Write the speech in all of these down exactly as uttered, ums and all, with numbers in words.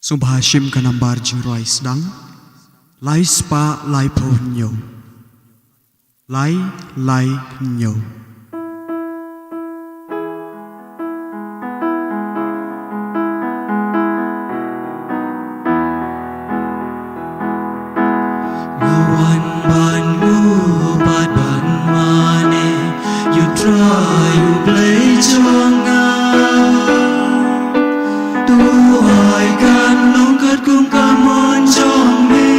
Sngewbha shim ka nambar jingrwai sdang, lai spah lai phew hynñiew. Lai lai hynñiew. Nga wan ban nguh bad ban mane ïa U Trai U Blei jong nga. To ai kan long katkum ka mon jong me,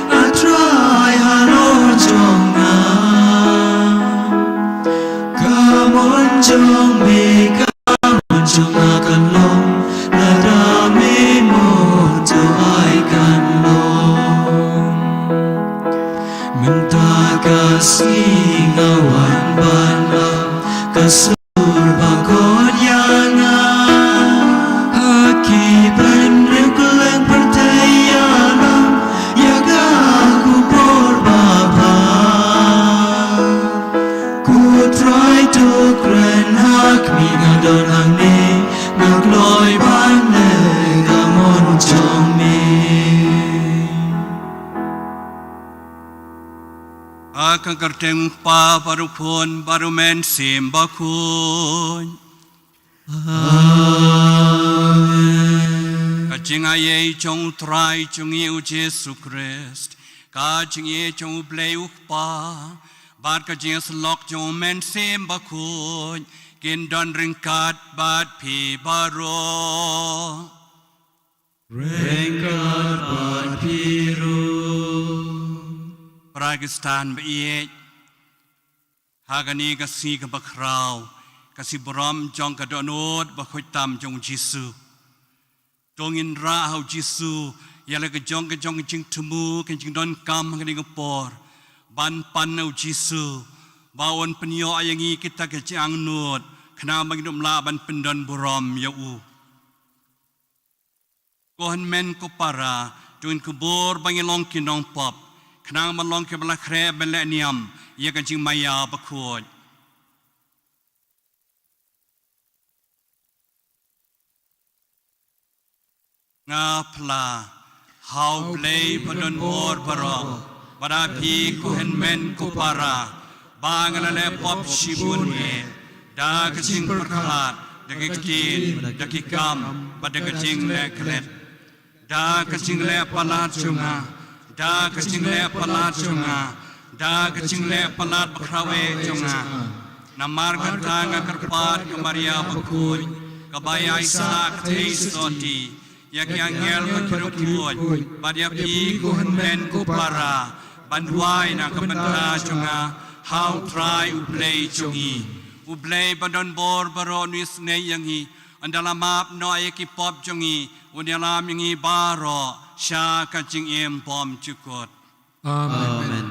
A Trai halor jong nga. Ka mon jong me, ka mon jong nga kan long, lada me mon, to ai kan long. Mynta ka sngi nga wan ban ap ka sur bakhuid ïa nga. Ha ki briew kylleng pyrthei ïalam ïa ka khubor babha. Ko Trai, to kren ha khmih, nga don hangne, nga kloi ban leh ka mon jong me. Ha ka kyrteng U Kpa bad U Khun bad U Mynsiem Bakhuid. Amen. Ka jingaiei jong U Trai jong ngi U Jisu Khrist, ka jingïeit jong U Blei U Kpa, bad ka jingïasyllok jong U Mynsiem Bakhuid, kin don ryngkat bad phi baroh. Ryngkat bad phi ruh. Para Khristan ba ïeit, ha kane ka sngi kaba khraw, ka sngi burom jong ka dohnud bakhuid tam jong U Jisu. To ngin rah ha U Jisu ïa la ka jong ka jong ka jingthmu, ka jingdonkam ha kane ka por, ban pan na U Jisu ba un pynïoh ïa ngi kita ki jingangnud, khnang ba ngin ym lah ban pyndon burom ïa u. Ko hynmen ko para, to ngin kubur ba ngin long ki nongpop, khnang ban long kiba la khreh ban leh niam ïa ka jingmaïa bakhuid. Nga phla ha U Blei badonbor baroh, bad ha phi ko hynmen ko para, ba nga la leh pop shibun eh, da ka jingpyrkhat, da ki ktien, da ki kam, bad da ka jingleh klet. Da ka jingleh palat jong nga, da ka jingleh palat jong nga, da ka jingleh palat bakhraw eh jong nga. Namar kata nga kyrpad ïa ka Maria bakhuid, kaba ïaisah ka theisotti, ïa ki angel bad ki riewkhuid, bad ïa phi ko hynmen ko para, ban duwai na ka bynta jong nga ha U Trai U Blei jong ngi. U Blei badonbor baroh un isynei ïa ngi, un da la map noh ïa ki pop jong ngi, un ïalam ïa ngi baroh sha ka jingim bymjukut. Amen. Amen.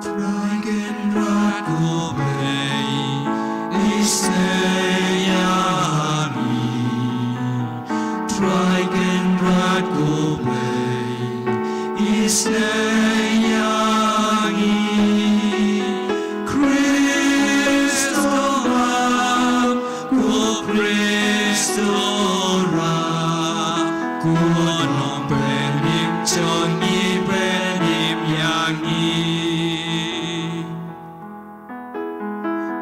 Trai Kynrad ko Blei, isynei ïa ngi. Trai Kynrad ko Blei, isynei ïa ngi. Khrist to map, ko Khrist to rah, ko Nongpynim jong ngi, pynim ïa ngi.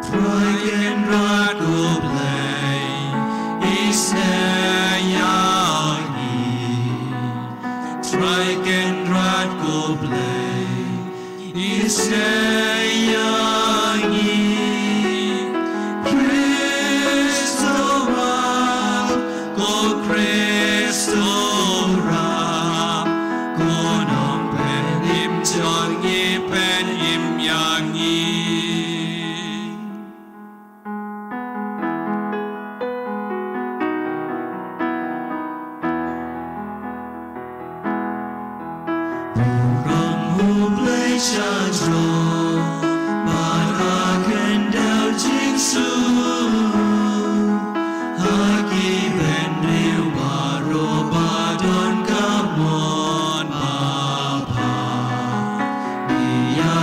Trai Kynrad ko Blei, isynei ïa ngi. Trai Kynrad ko Blei, isynei ïa ngi. Khrist to map, ko Khrist to rah, ko Nongpynim jong ngi, pynim ïa ngi. Burom U Blei sha jrong, bad ha khyndew jingsuk. Ha ki bynriew baroh ba don ka mon babha. Ngi ïa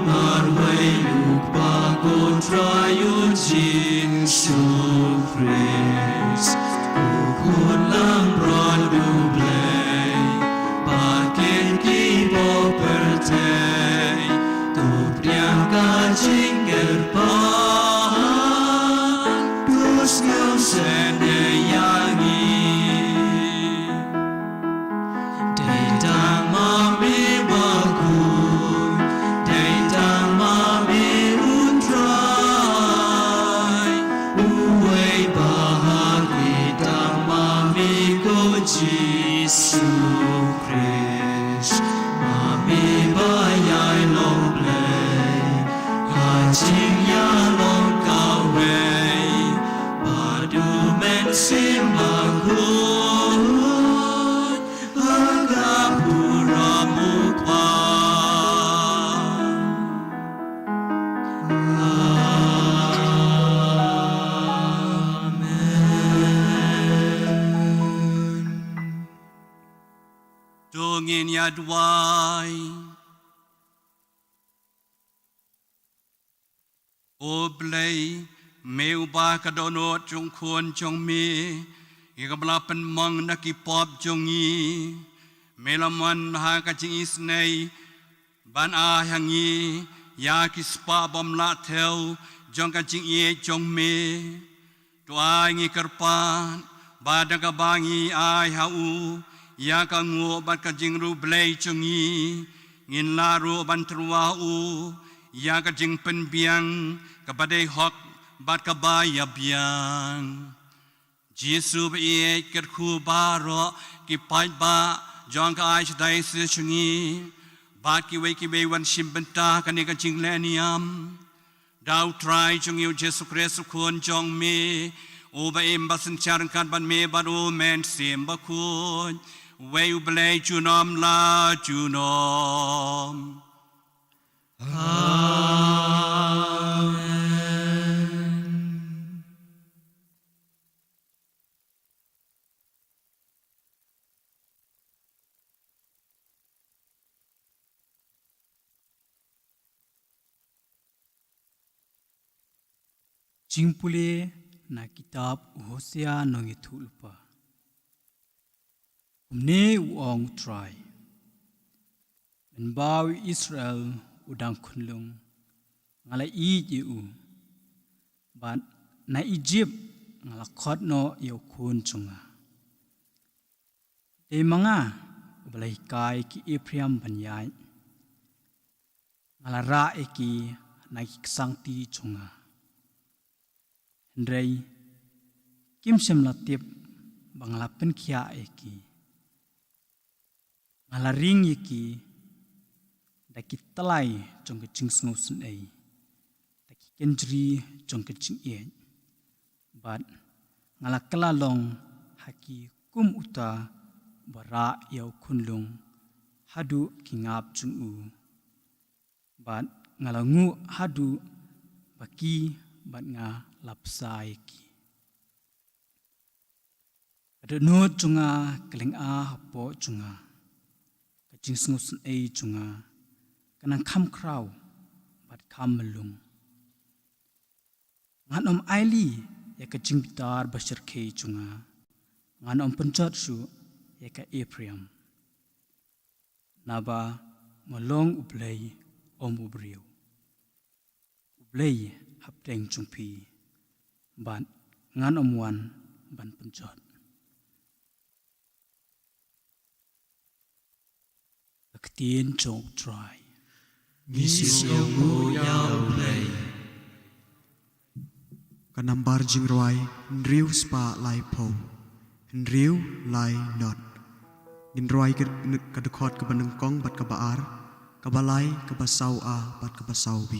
Marwei u Kpa ko Trai u Jisu Khrist, u Khun langbrot u Blei, ba kin ki bok pyrthei, to pdiang ka jingkyrpad, to sngewsynei ïa ngi. Dei tang ma me bakhuid, dei tang ma me u Trai, uwei ba ha ki tang ma me ko Jisu Khrist, ma me ba ïai long Blei, ha jingïalong kawei, bad u Mynsiem Bakhuid, ha ka burom u Kpa. Amen. To ngin ïa duwai. O Blei, me uba ka dohnud jong u Khun jong me, ïa kaba la pynmong na ki pop jong ngi, me la mon ha ka jingisynei ban ai ha ngi ïa ki spah bym lah thew jong ka jingïeit jong me. To ai ngi kyrpad ba da kaba ngi ai ha u ïa ka nguh bad ka jingriewblei jong ngi, ngin lah ruh ban tyrwa ha u ïa ka jingpynbiang kaba dei hok bad kaba ïa biang. Jisu ba ïeit, kyrkhu baroh ki paidbah jong ka Archdiocese jong ngi bad kiwei kiwei wan shim bynta kane ka jingleh niam. Da u Trai jong ngi u Jisu Khrist u Khun jong me, uba im bad synshar ryngkat bad me bad u Mynsiem Bakhuid, uwei u Blei junom la junom. Amen. Jingpule na kitab u Hosea nongïathuhlypa. Kumne u ong u Trai: Mynba u Israel u dang khunlung, nga la ïeit ïa u, bad na Ijipt nga la khot noh ïa u khun jong nga. Dei ma nga uba la hikai ki Ephraim ban ïaid, nga la rah ïa ki na ki ksangti jong nga. Hynrei kim shym la tip ba nga la pynkhiah ïa ki. Nga la ring ïa ki da ki tlai jong ka jingsngewsynei, da ki kynjri jong ka jingïeit, bad nga la kylla long ha ki kum uta uba rah ïa u khunlung haduh ki ngap jong u, bad nga la nguh haduh ba ki bad nga la bsa ïa ki. Ka dohnud jong nga ka lynga hapoh jong nga, ka jingsngewsynei jong nga ka nang kham khraw bad kham myllung. Ngan ym ailad ïa ka jingbitar bashyrkhei jong nga, ngan ym pynjot shuh ïa ka Ephraim. Naba nga long U Blei, ym u briew, U Blei hapdeng jong phi, bad ngan ym wan ban pynjot. Ka ktien jong U Trai. Ngi sngewnguh ïa U Blei. Ka nambar jingrwai hynriew spah laiphew, hynriew lai nod. Ngin rwai ka, ka dkhot kaba nyngkong bad kaba ar, kaba lai, kaba saw A bad kaba saw B.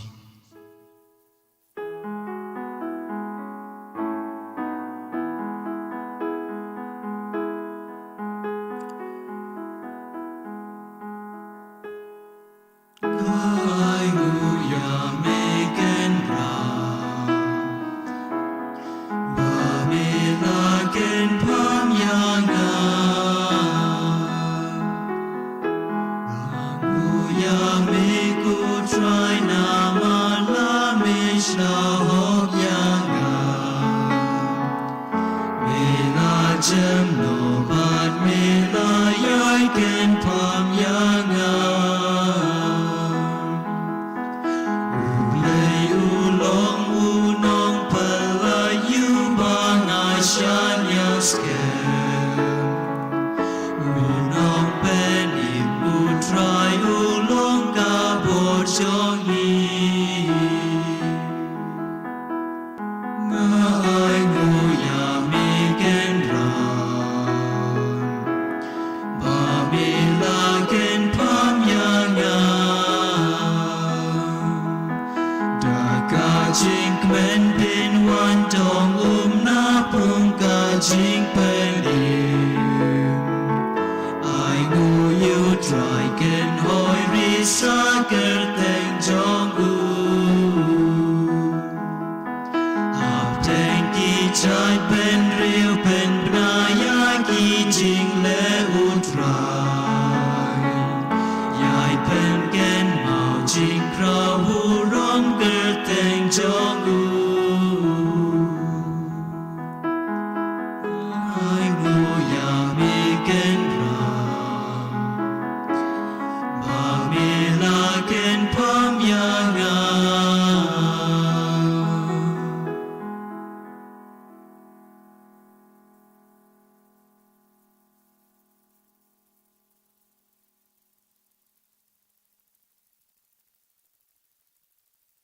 Ai nguh ïa me Kynrad, ba me la kynpham ïa nga. Ai nguh ïa me ko Trai Nga ai nguh ïa me Kynrad, ba me la kynpham ïa nga. Da ka jingkmen phin wan tong um na phung ka jingpynim. Ai nguh ïa U Trai, kynhoi ri sa kyrteng jong u. Hapdeng ki jait bynriew pynbna ïa ki jingleh U Trai. Ïai pynkynmaw jingkhraw burom kyrteng jong u. Ai nguh ïa me Kynrad, ba me la kynpham ïa nga.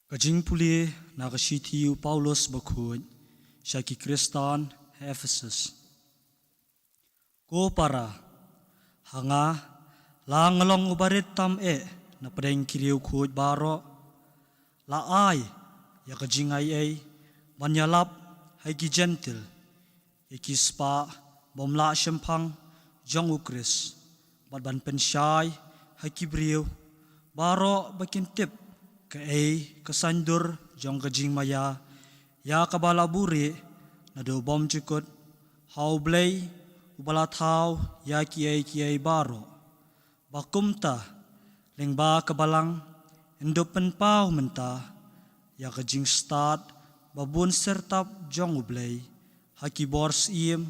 Ka jingpule na ka shithi u Paulus bakhuid sha ki Khristan ha Ephesus. Ko para, ha nga, la nga long u barit tam eh na pdeng ki riewkhuid baroh, la ai ïa ka jingaiei ban ïalap ha ki Jentil, ïa ki spah bym lah shemphang jong U Khrist, bad ban pynshai ha ki briew baroh ba kin tip kaei ka saiñdur jong ka jingmaïa ïa kaba la buhrieh naduh bymjukut ha U Blei, uba la thaw ïa kiei kiei baroh. Ba kumta, lyngba ka Balang, yn dup pynpaw mynta ïa ka jingstad ba bun syrtap jong U Blei ha ki bor syiem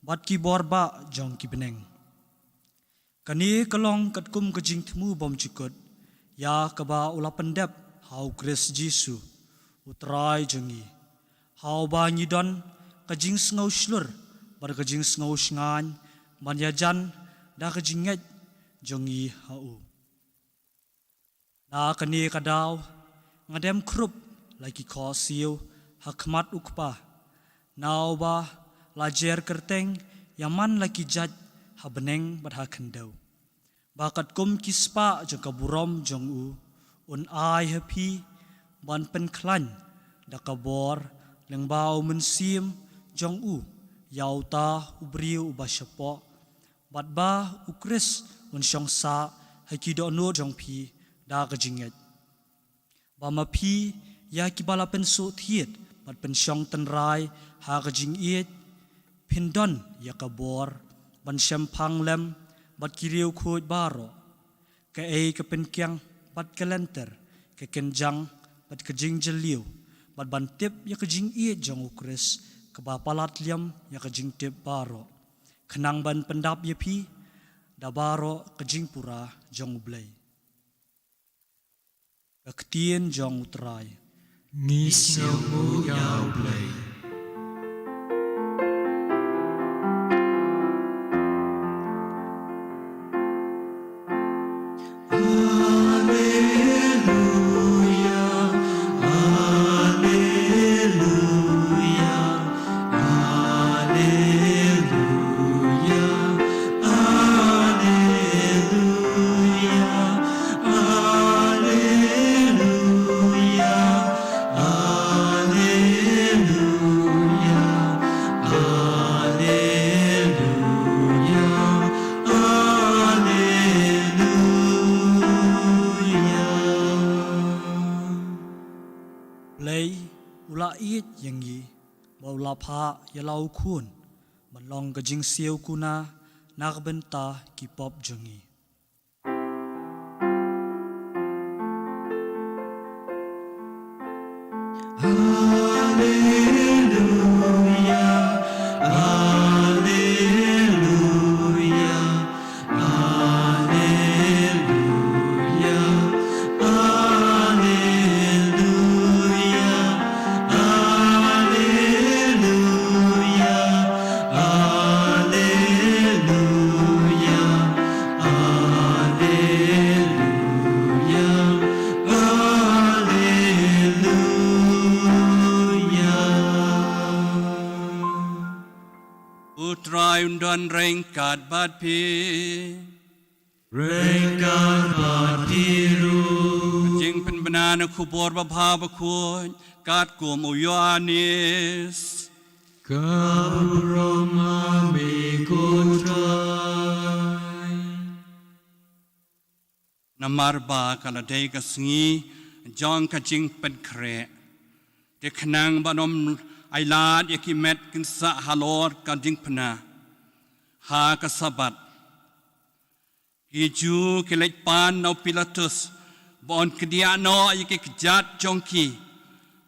bad ki bor bah jong ki bneng. Kane ka long katkum ka jingthmu bymjukut ïa kaba u la pyndep ha U Khrist Jisu, U Trai jong ngi, ha uba ngi don ka jingsngew shlur bad ka jingsngew shngaiñ ban ïajan da ka jingngeit jong ngi ha u. Na kane ka daw, nga dem khrup la ki khohsiew ha khmat U Kpa, na uba la jer kyrteng ïa man la ki jait ha bneng bad ha khyndew, ba katkum ki spah jong ka burom jong u, un ai ha phi ban pynkhlaiñ da ka bor lyngba U Mynsiem jong u ïa uta u briew uba shapoh, bad ba U Khrist un shong sah ha ki dohnud jong phi da ka jingngeit. Ba ma phi, ïa kiba la pynsuhthied bad pynshong tynrai ha ka jingïeit, phin don ïa ka bor ban shemphang lem bad ki riewkhuid baroh, kaei ka pynkiang bad ka lynter, ka kynjang bad ka jingjylliew, bad ban tip ïa ka jingïeit jong U Khrist kaba palat liam ïa ka jingtip baroh, khnang ban pyndap ïa phi da baroh ka jingpura jong U Blei. Ka ktien jong U Trai. Ngi sngewnguh ïa U Blei. Alleluia, alleluia, alleluia, alleluia, alleluia, alleluia, alleluia, alleluia. Blei u la ïeit ïa ngi, ba u la phah ïa la u Khun ban long ka jingsiew kuna na ka bynta ki pop jong ngi. Alleluia, alleluia, alleluia, alleluia, alleluia, alleluia, alleluia, Ryngkat bad phi. Ryngkat bad phi ruh. Jingpynbna na Khubor Babha Bakhuid katkum u Ïoannis. Ka burom ha me ko Trai. Namar ba ka la dei ka sngi jong ka jingpynkhreh, te khnang ban ym ailad ïa ki met kin sah halor ka diengphna ha ka Sabbath, ki Jiw ki leit pan na u Pilatus ba un kdiah noh ïa ki kjat jong ki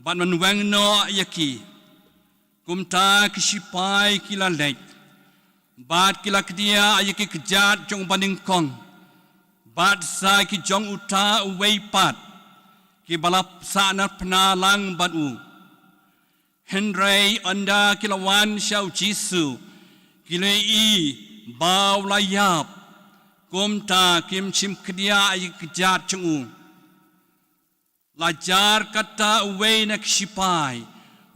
bad ban weng noh ïa ki. Kumta ki shipai ki la leit bad ki la kdiah ïa ki kjat jong u banyngkong bad sa ki jong uta uwei pat, kiba la sahnarphna lang bad u. Hynrei ynda ki la wan sha u Jisu, ki la ïohi ba u la ïap, kumta kim shym kdiah ïa ki kjat jong u. La jar kata uwei na ki shipai,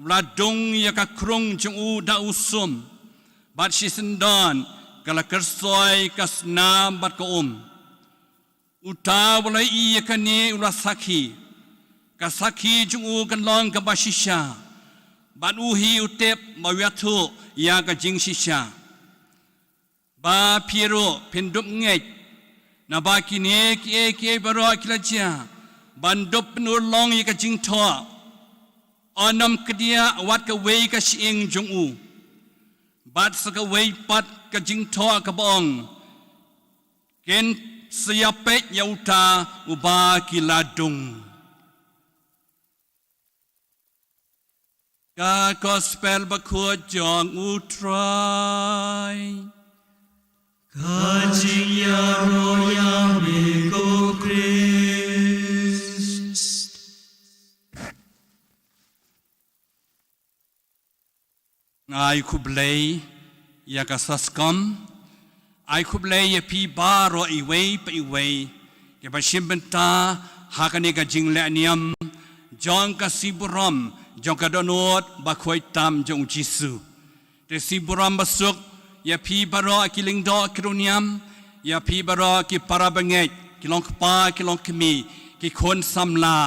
u la dung ïa ka krung jong u da u sum, bad shisyndon ka la kyrsoi ka snam bad ka um. Uta u la ïohi ïa kane u la sakhi. Ka sakhi jong u kan long kaba shisha, bad u hi u tip ba u ïathuh ïa ka jingshisha. Ba phi ruh phin dup ngeit, naba kine kiei kiei baroh ki la jia ban dup pynurlong ïa ka jingthoh. Yn ym kdiah wat kawei ka shyieng jong u, bad sa kawei pat ka jingthoh kaba ong, kin sa ïapeit ïa uta uba ki la dung. Ka Gospel Bakhuid jong u Trai. Ka jingïaroh ïa me ko Khrist. Ai khublei ïa ka SASCOM. Ai khublei ïa phi baroh iwei pa iwei kiba shim bynta ha kane ka jingleh niam jong ka Sngi Burom jong ka Dohnud Bakhuid Tam jong u Jisu. Te Sngi Burom basuk ïa phi baroh ki lyngdoh ki riewniam, ïa phi baroh ki para bangeit, ki longkpa ki longkmie, ki khun samla,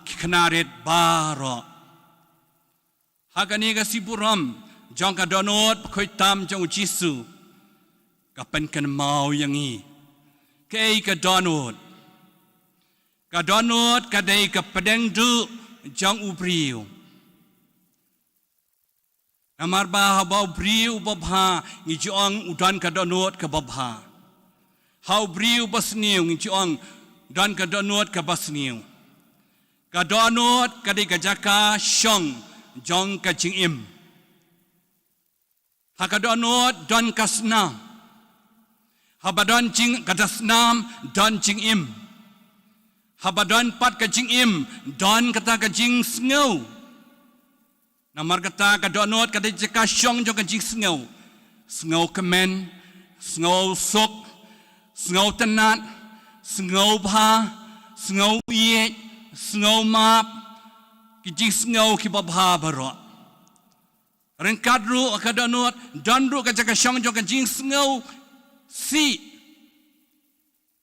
ki khynnah rit baroh. Ha kane ka Sngi Burom jong ka Dohnud Bakhuid Tam jong u Jisu, ka pynkynmaw ïa ngi kaei ka dohnud. Ka dohnud ka dei ka pdeng duh jong u briew. Namar ba haba u briew u babha ngi ju ong u don ka dohnud kaba bha. Ha u briew u basniew ngi ju ong u don ka dohnud kaba sniew. Ka dohnud ka dei ka jaka shong jong ka jingim. Ha ka dohnud don ka snam. Haba don jing, kata snam don jingim. Haba don pat ka jingim don kata ka jingsngew. Namar kata ka dohnud ka dei jaka shong jong ka jingsngew. Sngew kmen, sngew suk, sngew tynnad, sngew bha, sngew ïeit, sngew map, ki jingsngew kiba bha baroh. Ryngkat ruh ka dohnud don ruh ka jaka shong jong ka jingsngew sih,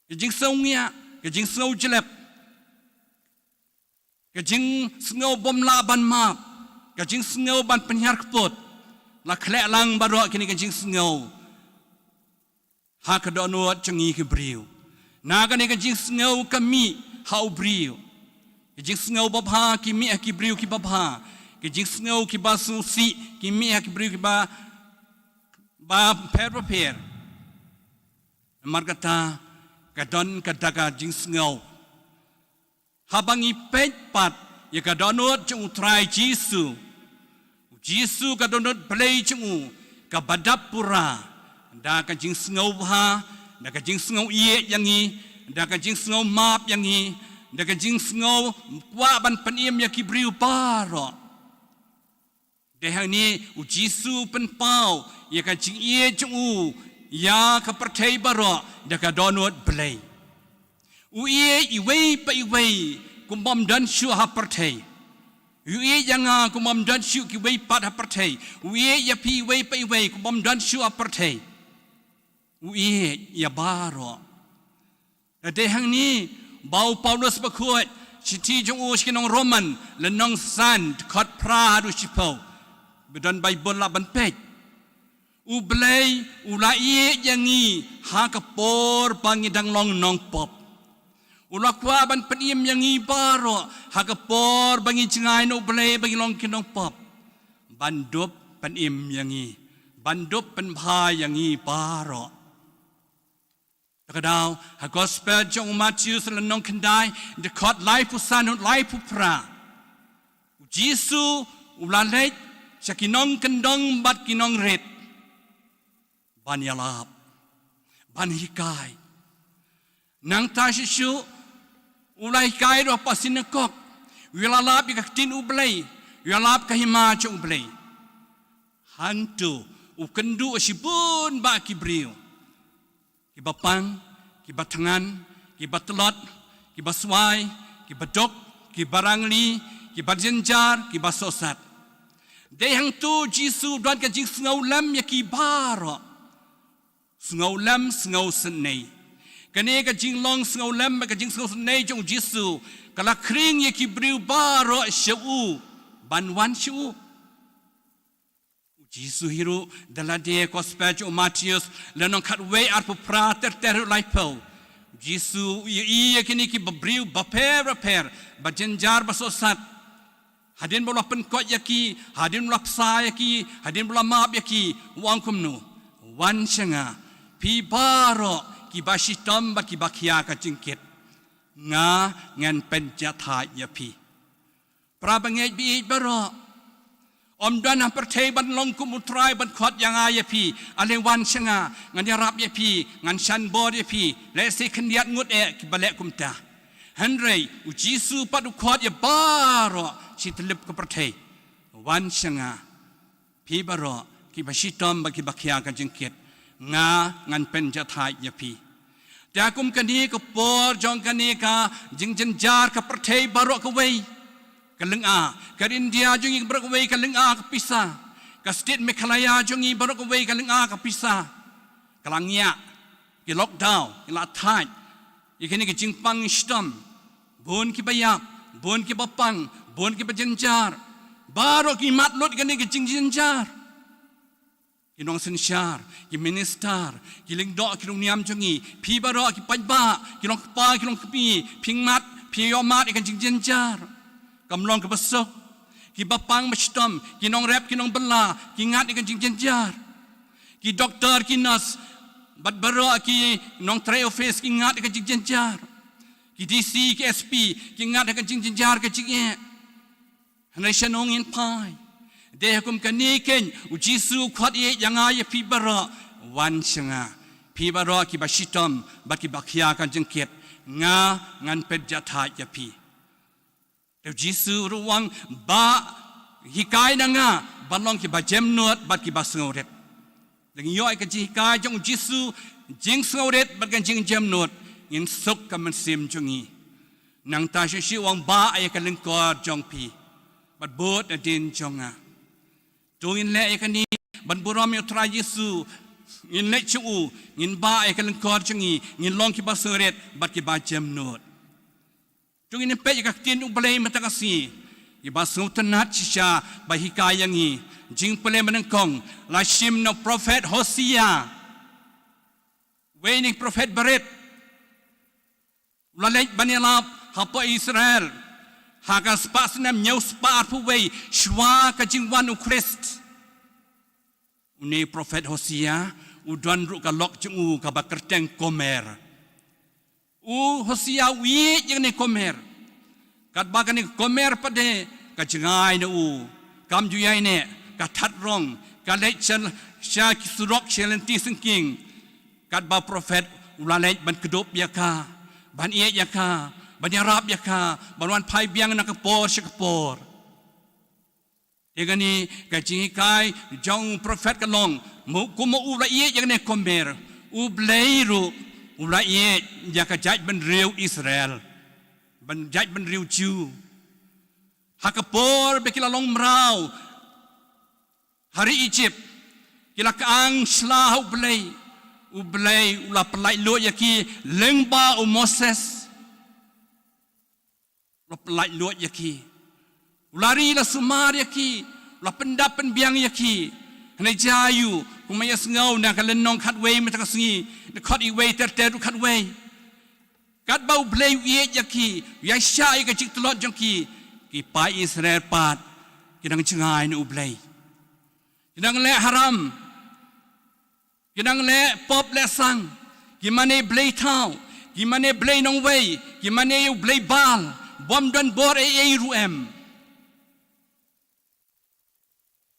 ka jingsngew ngiah, ka jingsngew jlep, ka jingsngew bym lah ban map, ka jingsngew ban pynhiar kput. La khleh lang baroh kine ka jingsngew ha ka dohnud jong ngi ki briew. Na kane ka jingsngew ka mih ha u briew. Ka jingsngew babha ki mih ha ki briew kiba bha. Ka jingsngew kiba sngewsih ki mih ha ki briew kiba, ba pher ba pher. Namar kata ka don kata ka jingsngew. Haba ngi peit pat ïa ka dohnud jong u Trai Jisu. U Jisu ka dohnud Blei jong u kaba dap pura da ka jingsngew bha, da ka jingsngew ïeit ïa ngi, da ka jingsngew map ïa ngi, da ka jingsngew kwah ban pynim ïa ki briew baroh. Dei hangne u Jisu u pynpaw ïa ka jingïeit jong u ïa ka pyrthei baroh da ka dohnud Blei. U ïeit iwei pa iwei kum bym don shuh ha pyrthei. U ïeit ïa nga kum bym don shuh kiwei pat ha pyrthei. U ïeit ïa phi iwei pa iwei kum bym don shuh ha pyrthei. U ïeit ïa baroh. Te dei hangne ba u Paulus bakhuid, shithi jong u sha ki nong Roman, lynnong san, dkhot phra haduh shiphew. Ba don Baibl lah ban peit. U Blei u la ïeit ïa ngi ha ka por ba ngi dang long nongpop. U la kwah ban pynim ïa ngi baroh ha ka por ba ngi jngai na u Blei ba ngi long ki nongpop. Ban dup pynim ïa ngi, ban dup pynbha ïa ngi baroh. Te ka daw, ha Gospel jong u Mathaios lynnong khyndai, dkhot laiphew san haduh laiphew phra. U Jisu u la leit sha ki nongkyndong bad ki nongrit ban ïalap, ban hikai. Nangta shuh shuh u la hikai ruh ha synagog, u ïalap ïa ka ktien u Blei, u ïalap ka hima jong u Blei. Hangto u kynduh shibun bah ki briew, kiba pang, kiba thngan, kiba tlot, kiba swai, kiba duk, kiba rangli, kiba jynjar, kiba sohsat. Dei hangto u Jisu u don ka jingsngewlem ïa ki baroh. Sngewlem, sngewsynei. Kane ka jinglong sngewlem, ka jingsngewsynei jong u Jisu ka la khring ïa ki briew baroh sha u, ban wan sha u. U Jisu hi ruh, da lade Gospel jong u Mathaios lynnong khatwei arphew phra ter ter haduh laiphew. U Jisu u ïohi ïa kine kiba briew bapher bapher, ba jynjar ba sohsat. Hadien ba u la pynkoit ïa ki, hadien ba u la bsa ïa ki, hadien ba u la map ïa ki, u ong kumno: Wan sha nga, phi baroh kiba shitom bad kiba khia ka jingkit, nga ngan pynjahthait ïa phi. Para bangeit ba ïeit baroh, ym don ha pyrthei ban long kum u Trai ban khot ïa nga ïa phi. Ale wan sha nga, ngan ïarap ïa phi, ngan shan bor ïa phi. Lehse khyndiat ngut eh kiba leh kumta. Hynrei u Jisu pat u khot ïa baroh shi tylli ka pyrthei. Wan sha nga, phi baroh kiba shitom bad kiba khia ka jingkit, nga ngan pynjahthait ïa phi. Te ha kum kane ka por jong kane ka jingjynjar, ka pyrthei baroh kawei ka lynga, ka India jong ngi baroh kawei ka lynga ka pisa, ka state Meghalaya jong ngi baroh kawei ka lynga ka pisa. Ka la ngiah, ki lockdown, ki la thait ïa kane ka jingpang shitom. Bun kiba ïap, bun kiba pang, bun kiba jynjar. Baroh ki mad lut ïa kane ka jingjynjar. Ki nongsynshar, ki minister, ki lyngdoh, ki nongniam jong ngi, phi baroh ki paidbah, ki longkpa, ki longkmie, phi mat, phi ïohmad ïa ka jingjynjar. Kam long kaba suk. Kiba pang ba shitom, ki nongrep, ki nongbylla, ki ngat ïa ka jingjynjar. Ki doktor, ki nurse bad baroh ki nongtrei office ki ngat ïa ka jingjynjar. Ki D C, ki S P ki ngat ïa ka jingjynjar ka jingeh. Hynrei shano ngin phai? Dei ha kum kane keiñ u Jisu u khot ïa nga ïa phi baroh. Wan sha nga, phi baroh kiba shitom bad kiba khia ka jingkit, nga ngan pynjahthait ïa phi. Te u Jisu ruh u ong, ba hikai na nga ban long kiba jemnud bad kiba sngewrit. Dang ïoh ïa ka jinghikai jong u Jisu, jingsngewrit bad ka jingjemnud, ngin suk ka mynsiem jong ngi. Nangta shuh shuh u ong, ba ïa ka lyngkor jong phi bad bud nadien jong nga. To ngin leh ïa kane ban burom ïa u Trai Jisu. Ngin leit sha u, ngin ba ïa ka lyngkor jong ngi, ngin long kiba sngewrit bad kiba jemnud. To ngin peit ïa ka ktien u Blei mynta ka sngi, iba sngewtynnat shisha ba hikai ïa ngi. Jingpule mynnyngkong la shim na u prophet Hosea, uwei na ki prophet barit. U la leit ban ïalap hapoh Israel ha ka spah snem hynñiew spah arphew wei shwa ka jingwan u Khrist. Une u prophet Hosea u don ruh ka lok jong u kaba kyrteng Gomer. U Hosea u ïeit ïa kane Gomer. Katba kane Gomer pat de ka jngai na u, kam ju ïaineh, ka that rong, ka leit sha, sha ki surok, sha lynti syngkien. Katba u prophet u la leit ban kdup ïa ka, ban ïeit ïa ka, ban ïarap ïa ka, ban wan phai biang na ka por sha ka por. Te kane ka jinghikai jong u prophet ka long, mo, kumba u la ïeit ïa kane Gomer, u Blei ruh u la ïeit ïa ka jaitbynriew Israel, ban jaitbynriew Jiw. Ha ka por ba ki la long mraw ha ri Egypt, ki la kyang shla ha u Blei. U Blei u la pyllait luid ïa ki lyngba u Moses. U la pyllait luid ïa ki. U la ri la sumar ïa ki. U la pyndap pynbiang ïa ki. Hynrei jia aïu, kumba ïa sngew na ka lynnong khatwei mynta ka sngi, dkhot iwei ter ter ruh khatwei. Katba U Blei u ïeit ïa ki, u ïaishah ïa ka jingtlot jong ki, ki paid Israel pat ki dang jngai na U Blei. Ki dang leh haram. Ki dang leh pop leh sang. Ki mane blei thaw. Ki mane blei nongwei. Ki mane ïa u blei Baal. Bym don bor ei ei ruh em.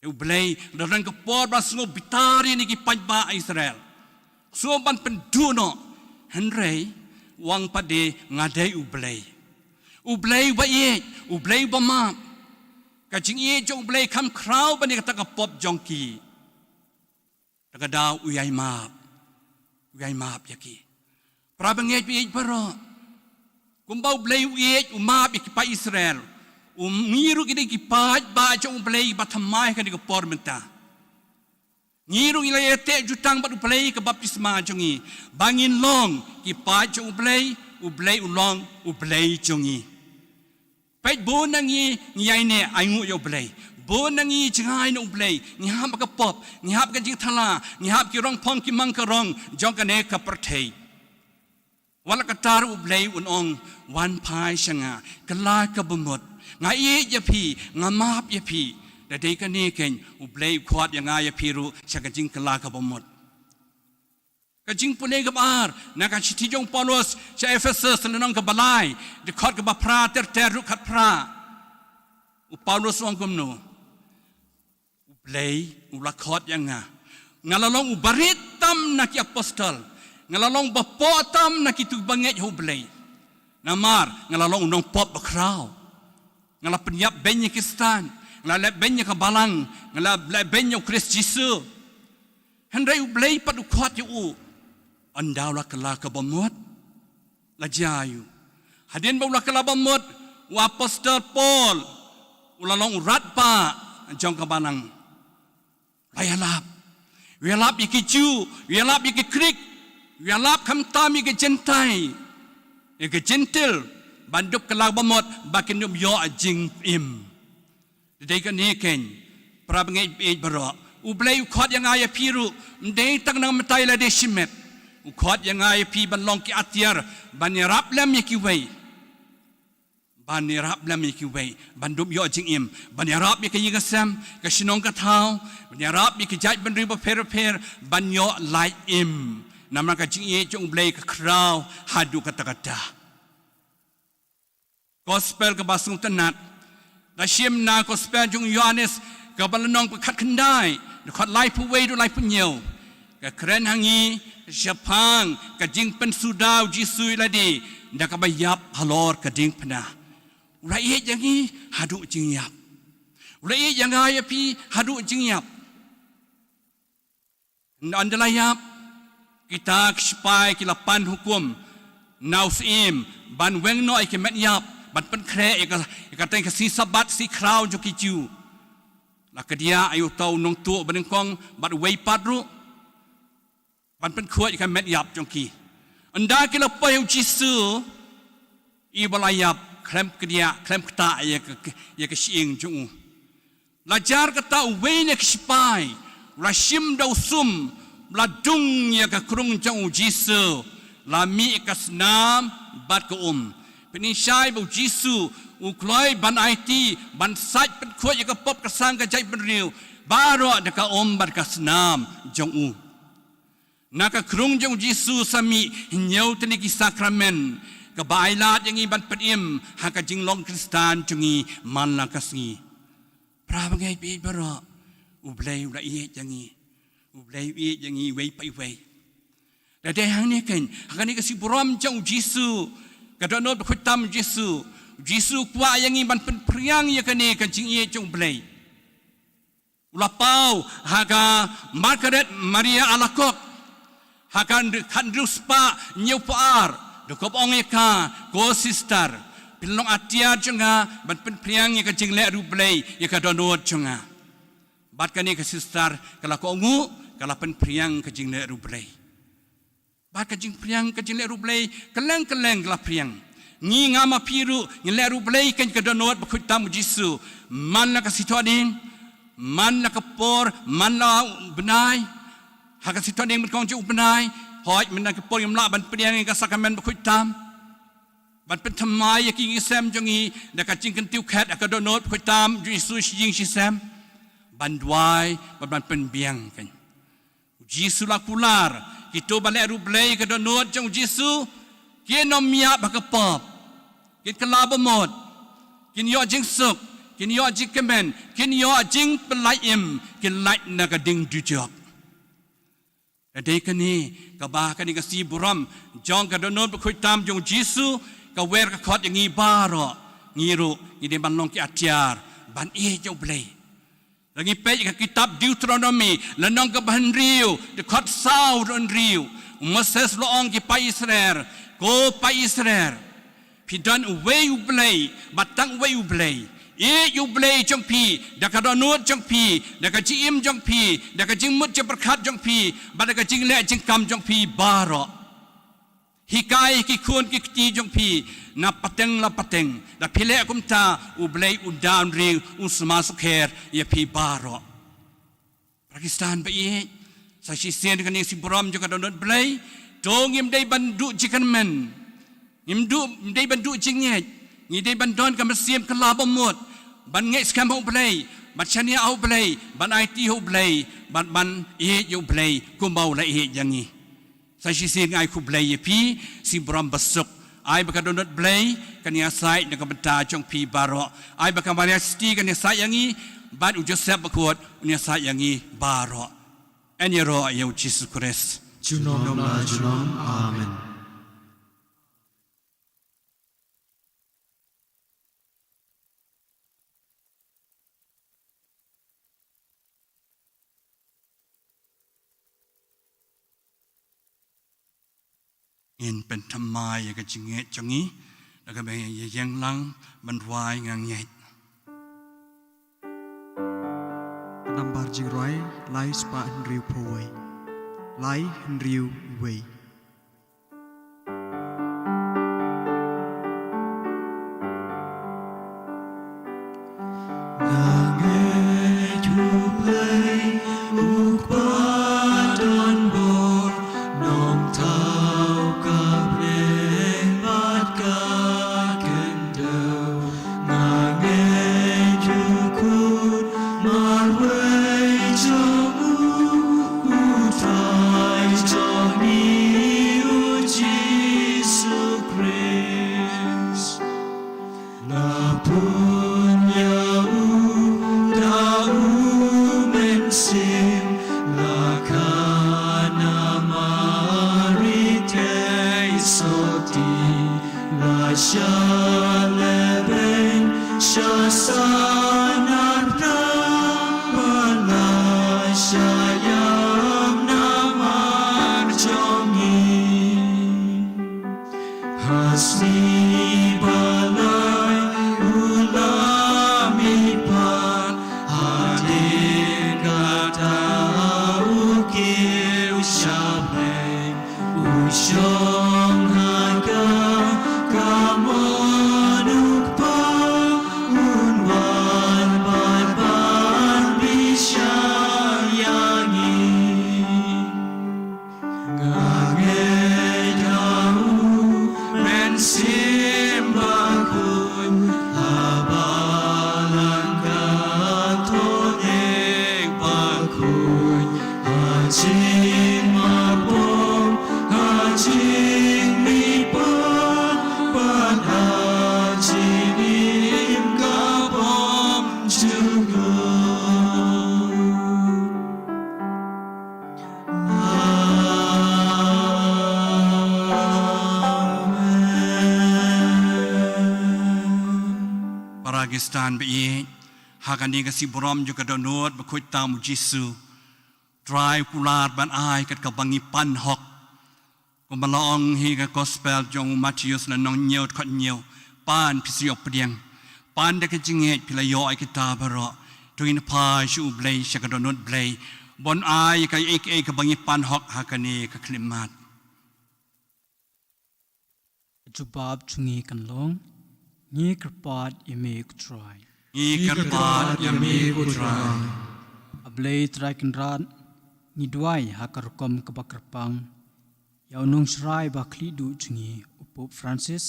Ïa U Blei, la don ka por ba sngew bitar ïa kine ki paidbah Israel. Sngew ban pynduh noh. Hynrei u ong pat de, nga dei U Blei. U Blei uba ïeit, U Blei uba map. Ka jingïeit jong U Blei kam khraw ban ïa kata ka pop jong ki. Te ka daw u ïai map. U ïai map ïa ki. Para bangeit baieit baroh. Kumba U Blei u ïeit, u map ïa ki paid Israel. U ngi ruh ki dei ki paidbah jong U Blei ba thymmai ha kane ka por mynta. Ngi ruh ngi la ïateh jutang bad U Blei ka baptisma jong ngi. Ba ngin long ki paid jong U Blei, U Blei u long U Blei jong ngi. Peit bun na ngi ngi ïaineh ainguh ïa U Blei. Bun na ngi jngai na U Blei. Ngi hap ka pop, ngi hap ka jingthala, ngi hap ki rong phong ki mang ka rong jong kane ka pyrthei. Wat la katta ruh U Blei un ong, wan phai sha nga, kylla ka bamut. Nga ïeit ïa phi, nga map ïa phi. Da dei kane keiñ U Blei u khot ïa nga ïa phi ruh sha ka jingkylla ka bamut. Ka jingpule kaba ar, na ka shithi jong u Paulus sha Ephesus, lynnong kaba lai, dkhot kaba phra ter ter ruh khatphra. U Paulus u ong kumno? U Blei u la khot ïa nga. Nga la long u barit tam na ki apostol. Nga la long ba poh tam na kito kiba ngeit ha U Blei. Namar nga la long u nongpop bakhraw. Nga la pynïap beiñ ïa ki stad. Nga la leh beiñ ïa ka balang. Nga la leh beiñ ïa U Khrist Jisu. Hynrei U Blei pat u khot ïa u. Ynda u la kylla ka bamut. La jia aïu? Hadien ba u la kylla bamut, u apostol Paul u la long u radbah jong ka balang. U la ïalap. U ïalap ïa ki Jiw, u ïalap ïa ki Grik, u ïalap khamtam ïa ki Jentai, ïa ki Jentil, ban dup kylla ka bamut ba kin ym ïoh jingim. Da dei kane keiñ, para bangeit baieit baroh. U Blei u khot ïa nga ïa phi ruh, ym dei tang na ka bynta lade shimet. U khot ïa nga ïa phi ban long ki atiar, ban ïarap lem ïa kiwei. Ban ïarap lem ïa kiwei, ban dup ïoh jingim, ban ïarap ïa ka ïing ka sem, ka shnong ka thaw, ban ïarap ïa ki jaitbynriew bapher bapher, ban ïoh lait im. Namar ka jingïeit jong U Blei ka khraw haduh katta katta. Gospel kaba sngewtynnat. Da shim na Gospel jong u Ïohannes kaba lynnong ba khatkhyndai, dkhot laiphew wei haduh laiphew hynñiew. Ka kren ha ngi shaphang ka jingpynsuda u Jisu ïa lade da kaba ïap halor ka diengphna. U la ïeit ïa ngi haduh jingïap. U la ïeit ïa nga ïa phi haduh jingïap. Ynda la ïap, kita ki sipai ki la pan hukum na u syiem ban weng noh ïa ki met ïap, ban pynkhreh ïa ka, ïa kata ka sngi Sabbath, sngi khraw jong ki Jiw. La kdiah ïa uta u nongtuh banyngkong bad uwei pat ruh ban pynkhuid ïa ka met ïap jong ki. Ynda ki la poi ha u Jisu, i ba la ïap, khlem kdiah, khlem ktah ïa ka, ïa ka shyieng jong u. La jar kata, uwei na ki sipai u la shim da u sum, u la dung ïa ka krung jong u Jisu, la mih ka snam bad ka um. Pynshai ba u Jisu u kloi ban aiti, ban sait pynkhuid ïa ka pop ka sang ka jaitbynriew baroh da ka um bad ka snam jong u. Na ka krung jong u Jisu sa mih hynñiew tylli ki sakramen, kaba ailad ïa ngi ban pynim ha ka jinglong Khristan jong ngi man la ka sngi. Para bangeit baieit baroh, U Blei u la ïeit ïa ngi. U Blei u ïeit ïa ngi iwei pa iwei. Da dei hangne keiñ, ha kane ka sngi burom jong u Jisu, ka dohnud ba khuid tam u Jisu. U Jisu u kwah ïa ngi ban pynphriang ïa kane ka jingïeit jong U Blei. U la paw ha ka Margaret Maria Alacoque, ha ka khathynriew spah hynñiewphew ar, da kaba ong ïa ka, ko sister, pynlong atiar jong nga ban pynphriang ïa ka jingleh riewblei ïa ka dohnud jong nga. Bad kane ka sister ka la kohnguh, ka la pynphriang ka jingleh riewblei. Bad ka jingpdiang, ka jingleh ruh Blei, kylleng kylleng ka la pdiang. Ngi, nga ma phi ruh, ngi leh ruh Blei, kane ka dohnud bakhuid tam u Jisu. Man la ka sngi Thohdieng, man la ka por, man la u bnai. Ha ka sngi Thohdieng mynnyngkong jong u bnai, hooid, mynta ka por ngim lah ban pdiang ïa ka sakramen bakhuid tam. Ban pynthymmai ïa ki ïing ki sem jong ngi, da ka jingkyntiew khet ha ka dohnud bakhuid tam, jong u Jisu shi ïing shi sem. Ban duwai, ban, ban pynbiang, kan. U Jisu la kular, kito ba leh ruh Blei ka dohnud jong u Jisu, kin ym ïap ha ka pop. Kin kylla bamut. Kin ïoh jingsuk. Kin ïoh jingkmen. Kin ïoh jingpyllait im. Kin lait na ka ding dujok. Ka dei kane, kaba kane ka sngi burom jong ka dohnud bakhuid tam jong u Jisu, ka wer ka khot ïa ngi baroh, ngi ruh, ngi dei ban long ki atiar, ban ïeit ïa u Blei. Lada ngi peit ïa ka kitab Deuteronomy, lynnong kaba hynriew, dkhot saw haduh hynriew, u Moses u la ong ïa ki paid Israel, ko paid Israel, phi don uwei u Blei, bad tang uwei u Blei. Ïeit ïa u Blei jong phi, da ka dohnud jong phi, da ka jingim jong phi, da ka jingmut jingpyrkhat jong phi, bad da ka jingleh jingkam jong phi baroh. Hikai ïa ki khun ki kti jong phi, na pateng la pateng. Lada phi leh kumta, u Blei un da un ri, un sma sukher ïa phi baroh. Para Khristan ba ïeit, sa shisien kane ka sngi burom jong ka dohnud Blei, to ngim dei ban duh jingkyrmen. Ngim duh, ngim dei ban duh jingngeit. Ngi dei ban don ka mynsiem kylla bamut. Ban ngeit skhem ha u Blei, ban shaniah ha u Blei, ban aiti ha u Blei, ban, ban ïeit ïa u Blei, kumba u la ïeit ïa ngi. Sa shisien nga ai khublei ïa phi, sngi burom basuk. Ai ba ka dohnud Blei, kan ïasaid na ka bynta jong phi baroh. Ai ba ka Maria Theisotti kan ïasaid ïa ngi, bad u Joseph Bakhuid, un ïasaid ïa ngi baroh. Yn ïaroh ïa u Jisu Khrist. Junom la junom. Amen. Ngin pynthymmai ïa ka jingngeit jong ngi, da kaba ïeng lang ban rwai Nga ngeit. Nambar jingrwai, lai spah hynriewphew wei. Lai hynriew wei. Nga ngeit U Blei U Kpa don bor, nongthaw ka bneng bad ka khyndew. Nga ngeit U Khun marwei jong U, U Trai jong ngi, U Jisu Khrist. La pun ïa U da U Mynsiem, la kha na Mari Theisotti, la shah lehbeiñ, shah san artat, bad la shah ïap namar jong ngi. Ha sngi ba lai U la mihpat, hadien kata U kiew shaphrang, U shong ha ka kamon U Kpa, Un wan bad ban bishar ïa ngi. Nga ngeit ha U Mynsiem Bakhuid, ha Balang Katholik bakhuid, ha jingmarbud, ha jingmihpat, bad ha jingim ka bymjukut. Amen. Para Khristan ba ïeit, ha kane ka sngi burom jong ka dohnud bakhuid tam U Jisu, Trai U kular ban ai kat kaba ngi pan hok. Kumba la ong ha ka Gospel jong u Mathaios lynnong hynñiew dkhot hynñiew, pan phi sa ïoh pdiang. Pan da ka jingngeit phi la ïoh ïa kita baroh. To ngin phai sha U Blei, sha ka dohnud Blei, ban ai ïa kaei kaei kaba ngi pan hok ha kane ka khyllipmat. Jubab jong ngi kan long, ngi kyrpad ïa me ko Trai. Ngi kyrpad ïa me ko Trai. A Blei Trai Kynrad, ngi duwai ha ka rukom kaba kyrpang ïa u nongsharai ba khlieh duh jong ngi u Pope Francis,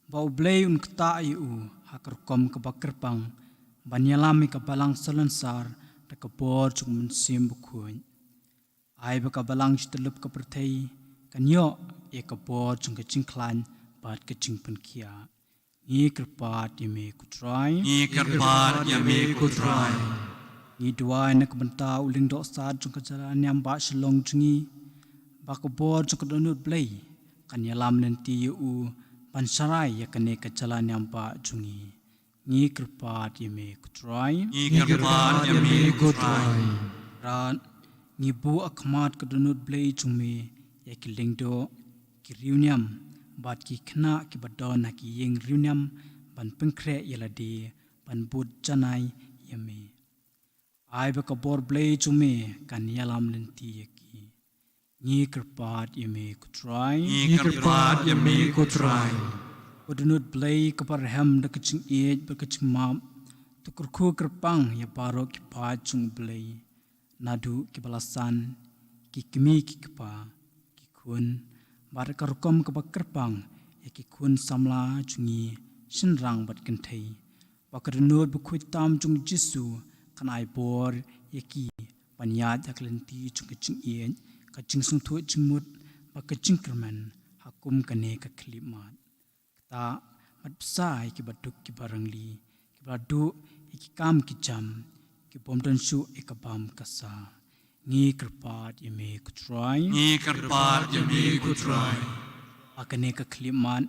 ba U Blei un ktah ïa u ha ka rukom kaba kyrpang ban ïalam ïa ka Balang Salonsar da ka bor jong U Mynsiem Bakhuid. Ai ba ka Balang Shityllup ka pyrthei kan ïoh ïa ka bor jong ka jingkhlaiñ bad ka jingpynkhiah. Ngi kyrpad ïa me ko Trai. Ngi kyrpad ïa me ko Trai. Ngi duwai na ka bynta u lyngdoh sad jong ka jylla niam bah Shillong jong ngi, ba ka bor jong ka dohnud Blei kan ïalam lynti ïa u ban sharai ïa kane ka jylla niam bah jong ngi. Ngi kyrpad ïa me ko Trai. Ngi kyrpad ïa me ko Trai. Trai, ngi buh ha khmat ka dohnud Blei jong me ïa ki lyngdoh, ki riewniam bad ki khynnah kiba don ha ki ïing riewniam ban pynkhreh ïa lade ban bud janai ïa me. Ai ba ka bor Blei jong me kan ïalam lynti ïa ki. Ngi kyrpad ïa me ko Trai. Ngi kyrpad ïa me ko Trai. Ko dohnud Blei kaba rhem da ka jingïeit bad ka jingmap, to kyrkhu kyrpang ïa baroh ki paid jong U Blei, naduh kiba la san, ki kmie ki kpa, ki khun, bad ha ka rukom kaba kyrpang ïa ki khun samla jong ngi shynrang bad kynthei, ba ka dohnud bakhuid tam jong U Jisu kan ai bor ïa ki ban ïaid ha ka lynti jong ka jingïeit, ka jingsngewthuh jingmut bad ka jingkyrmen ha kum kane ka khyllipmat. Ktah bad bsa ïa kiba duk kiba rangli, kiba la duh ïa ki kam ki jam, ki bym don shuh ïa ka bam ka sa. Ngi kyrpad ïa me ko Trai. Ngi kyrpad ïa me ko Trai. Ha kane ka khyllipmat,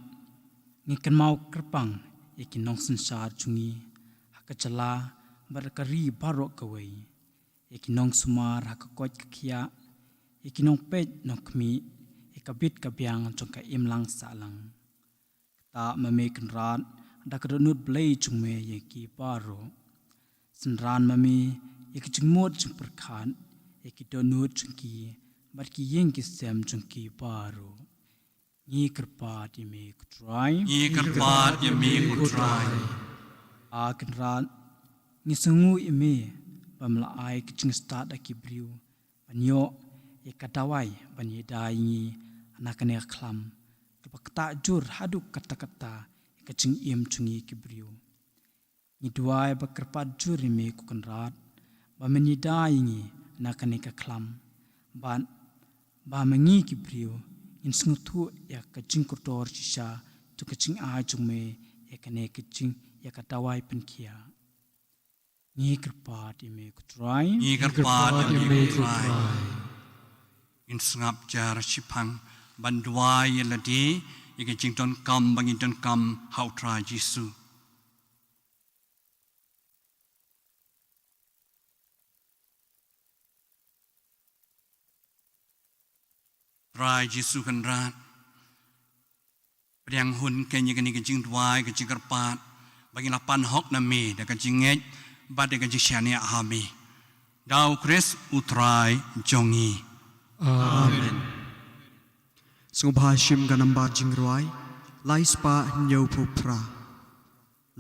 ngi kynmaw kyrpang ïa ki nongsynshar jong ngi ha ka jylla bad ha ka ri baroh kawei, ïa ki nongsumar ha ka koit ka khiah, ïa ki nongpeit nongkhmih, ïa ka bit ka biang jong ka imlang sahlang. Ktah ma me Kynrad da ka dohnud Blei jong me ïa ki baroh. Synran ma me ïa ki jingmut jingpyrkhat, ïa ki dohnud jong ki bad ki ïing ki sem jong ki baroh. Ngi kyrpad ïa me ko Trai. Ngi kyrpad ïa me ko Trai. A Kynrad, ngi sngewnguh ïa me ba me la ai ka jingstad ha ki briew ban ïoh ïa ka dawai ban ïada ïa ngi na kane ka khlam, kaba ktah jur haduh katta katta ïa ka jingim jong ngi ki briew. Ngi duwai ba kyrpad jur ïa me ko Kynrad ba men ïada ïa ngi na kane ka khlam, bad ba ma ngi ki briew ngin sngewthuh ïa ka jingkordor shisha jong ka jingai jong me ïa kane ka jing, ïa ka dawai pynkhiah. Ngi kyrpad ïa me ko Trai. Ngi kyrpad ïa me ko Trai. Ngin sngap jar shiphang ban duwai ïa lade ïa ka jingdonkam ba ngin donkam ha U Trai Jisu. Trai Jisu Kynrad, pdiang hun kein ïa kane ka jingduwai ka jingkyrpad ba ngin la pan hok na me da ka jingngeit bad da ka jingshaniah ha me. Da U Khrist U Trai jong ngi. Amen. Sngewbha shim ka nambar jingrwai lai spah hynñiewphew phra.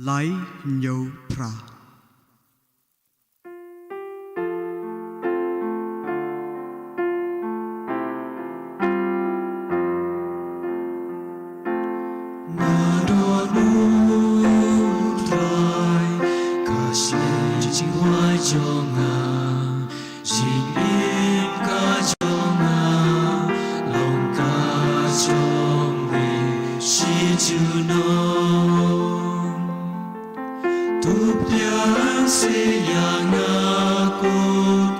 Lai hynñiewphra. Nga don U Trai, ka shlei jingduwai jong nga, jingim ka jong nga, long ka jong me shi junom. To pdiang seh ïa nga ko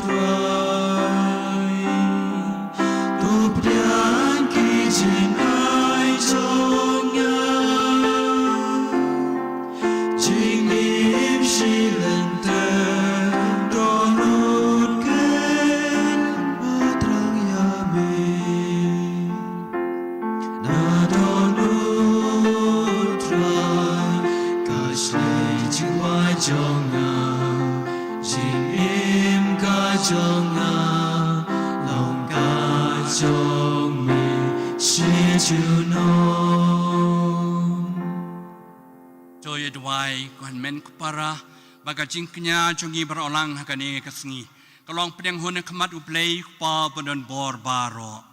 Trai. To pdiang ki jingai jong nga. Jingim shi lynter dohnud kein ba thrang ïa me. Nga don U Trai, ka shlei jingduwai jong nga, jingim ka jong nga, long ka jong me shi junom. Wai, ko hynmen ko para, ba ka jingkñia jong ngi baroh lang ha kane ka sngi ka long pdiang hun ha khmat U Blei U Kpa badonbor baroh.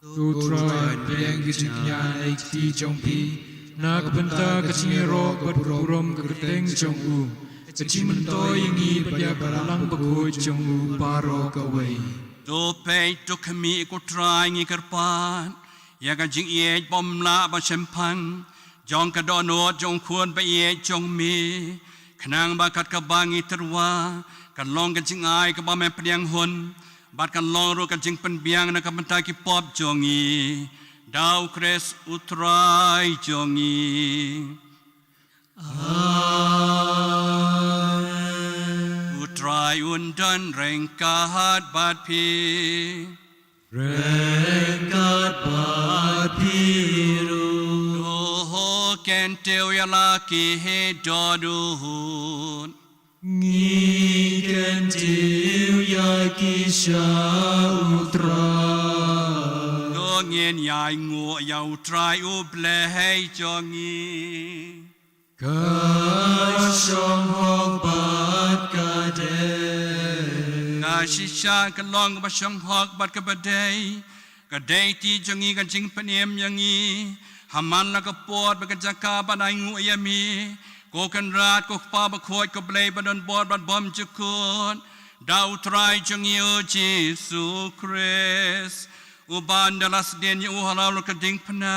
To U Trai pdiang ka jingkñia na ki kti jong phi, na ka bynta ka jingïaroh bad burom ka kyrteng jong u, ka jingmyntoi ïa ngi bad ïa ka balang bakhuid jong u baroh kawei. To peit, to khmih, ko Trai, ngi kyrpad ïa ka jingïeit bymlah ba shemphang jong ka dohnud jong u Khun ba ïeit jong me, khnang ba kat kaba ngi tyrwa kan long ka jingai kaba me pdiang hun, bad kan long ruh ka jingpynbiang na ka bynta ki pop jong ngi. Da U Khrist U Trai jong ngi. Amen. U Trai un don ryngkat bad phi. Ryngkat bad phi ruh. To kyntiew ïa la ki dohnud. Ngi kyntiew ïa ki sha U Trai. To ngin ïainguh ïa U Trai U Blei jong ngi. Ka shong hok bad ka dei. Ka shisha ka long kaba shong hok bad kaba dei. Ka dei kti jong ngi ka jingpynim ïa ngi ha man la ka por bad ka jaka ban ainguh ïa me, ko Kynrad, ko Kpa bakhuid, ko Blei badonbor bad bymjukut. Da U Trai jong ngi U Jisu Khrist, uba ynda la sdien ïa u halor ka diengphna,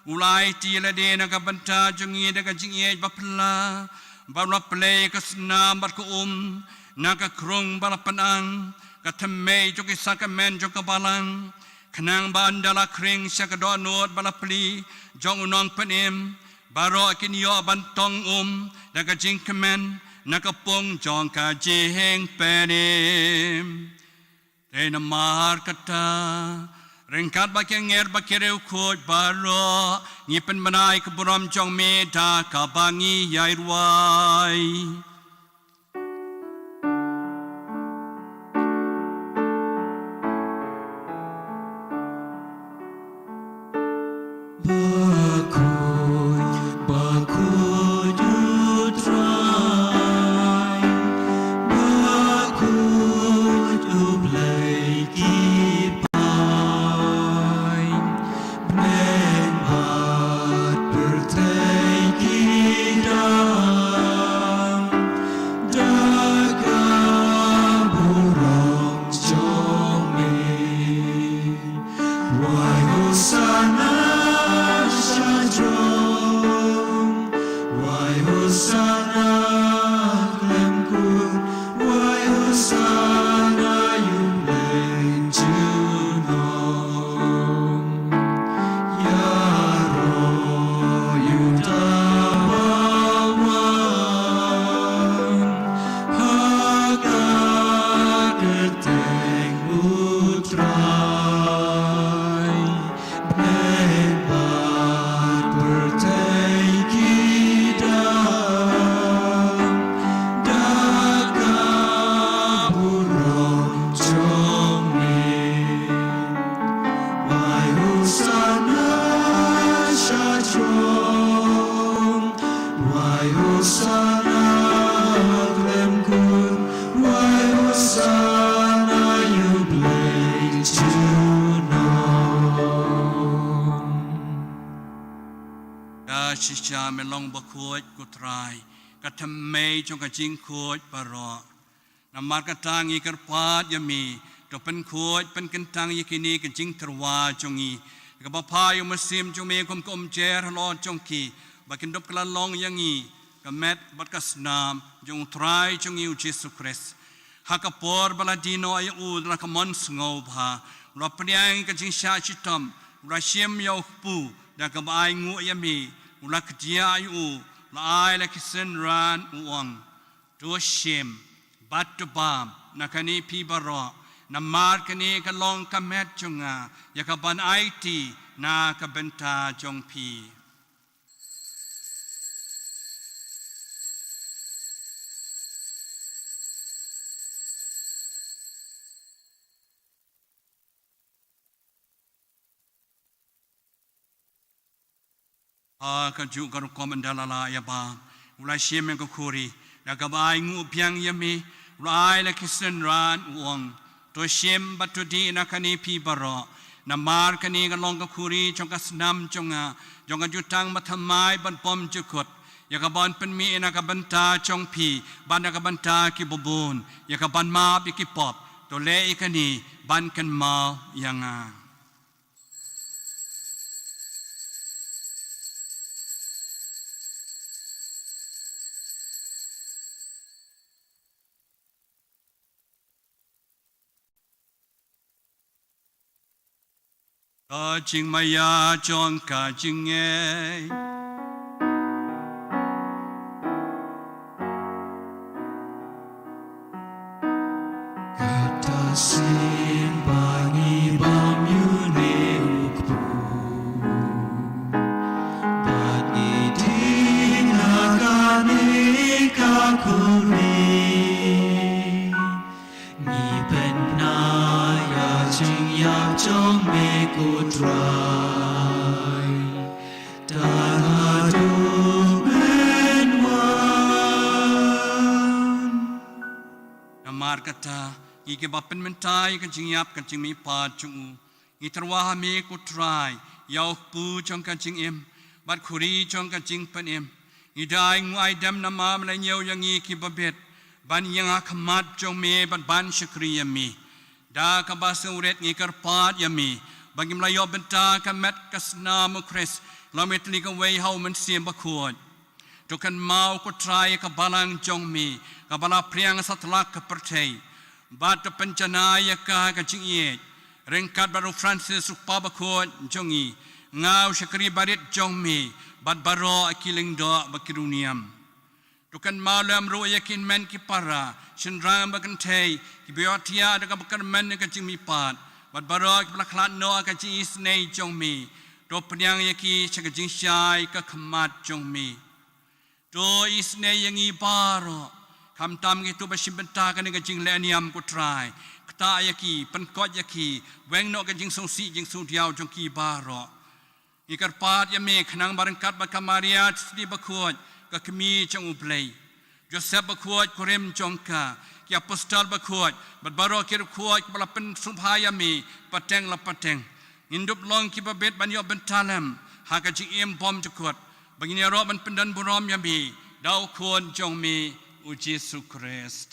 u la aiti ïa lade na ka bynta jong ngi da ka jingïeit baphylla, bad u la plie ïa ka snam bad ka um na ka krung ba la pynang, ka thymmei jong ki sakramen jong ka balang, khnang ba ynda la khring sha ka dohnud ba la plie jong u Nongpynim, baroh kin ïoh ban tong um da ka jingkmen na ka pung jong ka jingpynim. Te namar kata, ryngkat bad ki angel bad ki riewkhuid baroh, ngi pynbna ïa ka burom jong me da kaba ngi ïai rwai. Bakhuid, bakhuid U Trai, bakhuid U Blei ki paid, bneng bad pyrthei ki dang da ka burom jong me. Wai Hosanna sha jrong, wai Hosanna khlem kur, wai Hosanna ïa U Blei junom. Ïaroh ïa uta uba wan ha ka kyrteng U Trai. Bneng bad pyrthei ki dang da ka burom jong me. Wai Hosanna sha jrong, wai Hosanna khlem kur, wai Hosanna ïa U Blei junom. Ka shisha me long bakhuid ko Trai, ka thymmei jong ka jingkhuid baroh. Namar kata ngi kyrpad ïa me, to pynkhuid pynkyntang ïa kine ki jingtyrwa jong ngi, kaba phah ïa u mynsiem jong me kum ka umjer halor jong ki, ba kin dup kylla long ïa ngi ka met bad ka snam jong U Trai jong ngi U Jisu Khrist. Ha ka por ba la die noh ïa u da la ka mon sngewbha, u la pdiang ïa ka jingshah shitom, u la shim ïa u kpu da kaba ainguh ïa me, u la kdiah ïa u, u la ai la ki synran, u ong, to shim bad to bam na kane phi baroh, namar kane ka long ka met jong nga, ïa kaban aiti na ka bynta jong phi. Ha kajuh ka rukom ynda la lah ïa bam, U la shim ïa ka khuri, da kaba ainguh biang ïa me, u la ai la ki synran, u ong: To shim bad to dih na kane phi baroh, namar kane ka long ka khuri jong ka snam jong nga, jong ka jutang bathymmai bad bymjukut, ïa kaban pynmih na ka bynta jong phi bad na ka bynta kiba bun, ïa kaban map ïa ki pop. To leh ïa kane ban kynmaw ïa nga. Ka jingmaïa jong ka jingngeit. Kata sien ba ngi bam ïa une u kpu, bad ngi dih na kane ka khuri. Ngi pynbna ïa ka jingïap jong me ko Trai, tang haduh ban wan. Namar kata, ngi kiba pynmynta ïa ka jingïap ka jingmihpat jong u, ngi tyrwa ha me ko Trai, ïa u kpu jong ka jingim bad khuri jong ka jingpynim. Ngi da ainguh aidem namar me la ñiew ïa ngi kiba bit ban ïeng ha khmat jong me bad ban shakri ïa me. Da kaba sngewrit ngi kyrpad ïa me ba ngim la ïoh bynta ka met ka snam u Khrist, la me tylli kawei ha u Mynsiem Bakhuid. To kynmaw ko Trai ïa ka balang jong me kaba la phriang satlak ka pyrthei, bad to pynjanai ïa ka ha ka jingïeit ryngkat bad u Francis u Kpa Bakhuid jong ngi, nga u shakri barit jong me, bad baroh ki lyngdoh bad ki riewniam. To kynmaw lem ruh ïa ki hynmen ki para, shynrang bad kynthei kiba ïohthiah da kaba kyrmen ïa ka jingmihpat, bad baroh kiba la khlad noh ha ka jingisynei jong me. To pdiang ïa ki sha ka jingshai ka khmat jong me. To isynei ïa ngi baroh, khamtam kito ba shim bynta kane ka jinglehniam ko Trai. Ktah ïa ki, pynkhiah ïa ki, weng noh ka jingsngewsih jingsngewdiaw jong ki baroh. Ngi kyrpad ïa me khnang ba ryngkat bad ka Maria Theisotti Bakhuid, ka Kmie jong U Blei, Joseph Bakhuid kurim jong ka, ki Apostol Bakhuid bad baroh ki riewkhuid kiba la pynsngewbha ïa me pateng la pateng, ngin dup long kiba bit ban ïoh bynta lem ha ka jingim bymjukut, ba ngin ïaroh ban pyndonburom ïa me da u Khun jong me u Jisu Khrist.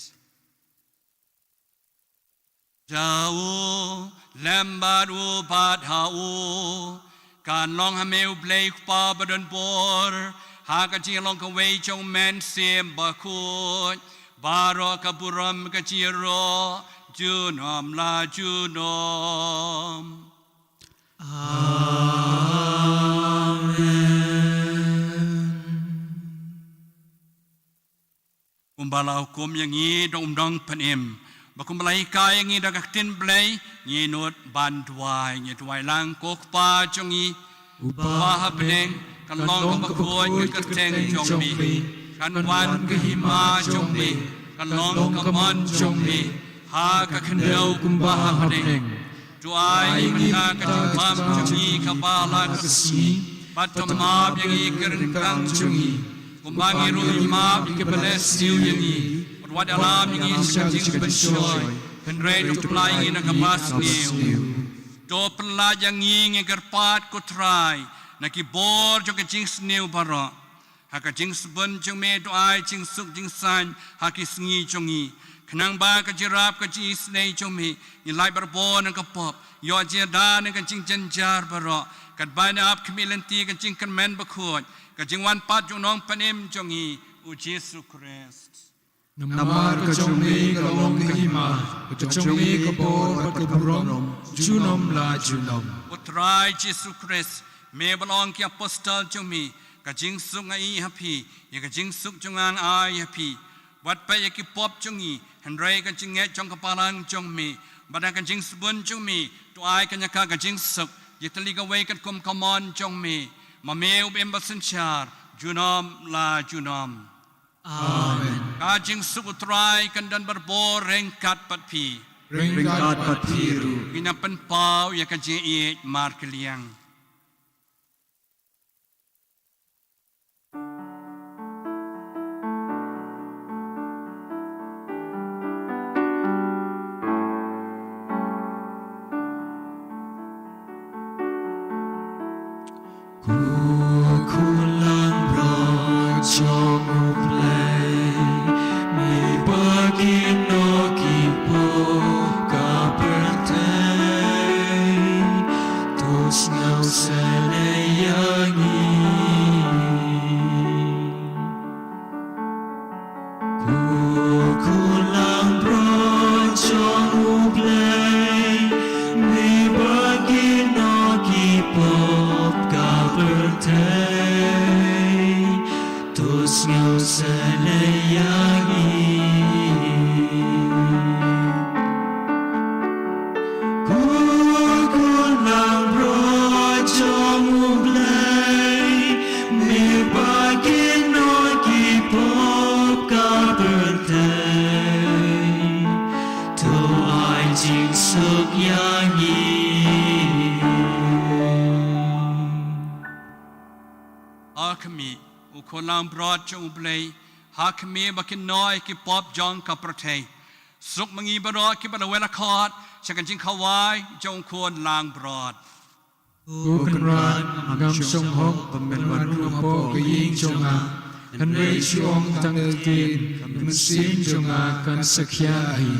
Da u, lem bad u, bad ha u, kan long ha me U Blei U Kpa badonbor, ha ka jinglong kawei jong U Mynsiem Bakhuid, baroh ka burom ka jingïaroh junom la junom. Amen. Kumba la hukum ïa ngi da u nongpynim, bad kumba la hikai ïa ngi da ka ktien Blei, ngin nud ban duwai. Ngi duwai lang. Ko Kpa jong ngi uba ha bneng, kan long ka bakhuid ka kyrteng jong me, kan wan ka hima jong me, kan long ka mon jong me ha ka khyndew kumba ha bneng. To ai ïa ngi mynta ka jingbam jong ngi kaba la ka sngi, bad to map ïa ngi ki ryngkang jong ngi, kumba ngi ruh ngi map ïa kiba leh sniew ïa ngi. Bad wat ïalam ïa ngi sha ka jingpynshoi, hynrei to pynlait ïa ngi na kaba sniew. To pynlait ïa ngi, ngi kyrpad ko Trai, na ki bor jong ka jingsniew baroh, ha ka jingsbun jong me to ai jingsuk jingsaiñ ha ki sngi jong ngi, khnang ba ka jingïarap ka jingisynei jong me, ngin lait barabor na ka pop, ïoh jingïada na ka jingjynjar baroh, katba ngi ap khmih lynti ka jingkyrmen bakhuid, ka jingwan pat jong u Nongpynim jong ngi u Jisu Khrist. Namar ka jong me ka long ka hima, ka jong me ka bor bad ka burom junom la junom. Ko Trai Jisu Khrist, me ba la ong ki apostol jong me, ka jingsuk nga ïeh ha phi, ïa ka jingsuk jong nga nga ai ha phi. Wat peit ïa ki pop jong ngi, hynrei ka jingngeit jong ka balang jong me, bad ha ka jingsbun jong me to ai kane ka, ka jingsuk, ïa tylli kawei katkum ka mon jong me, ma me uba im bad synshar junom la junom. Amen. Ka jingsuk u Trai kan don barabor ryngkat bad phi. Ryngkat bad phi ruh. Ngin ïa pynpaw ïa ka jingïeit markylliang. Khun langbrot jong U Blei, me ba kynnoh ki pop ka pyrthei, to sngewsynei ïa ngi. Ko khun langbrot jong U Blei, me ba kynnoh ki pop ka pyrthei, to ai jingsuk ïa ngi. A khmih, ko khun langbrot jong U Blei, ha khmih ba kynnoh ïa ki pop jong ka pyrthei. Suk ma ngi baroh kiba la weng la khot sha ka jingkhawai jong u khun langbrot. Ko Kynrad, ngam shong hok ba men wan rung hapoh ka ïing jong nga, hynrei shu ong tang ka ktien, ka mynsiem jong nga kan sa khia hi.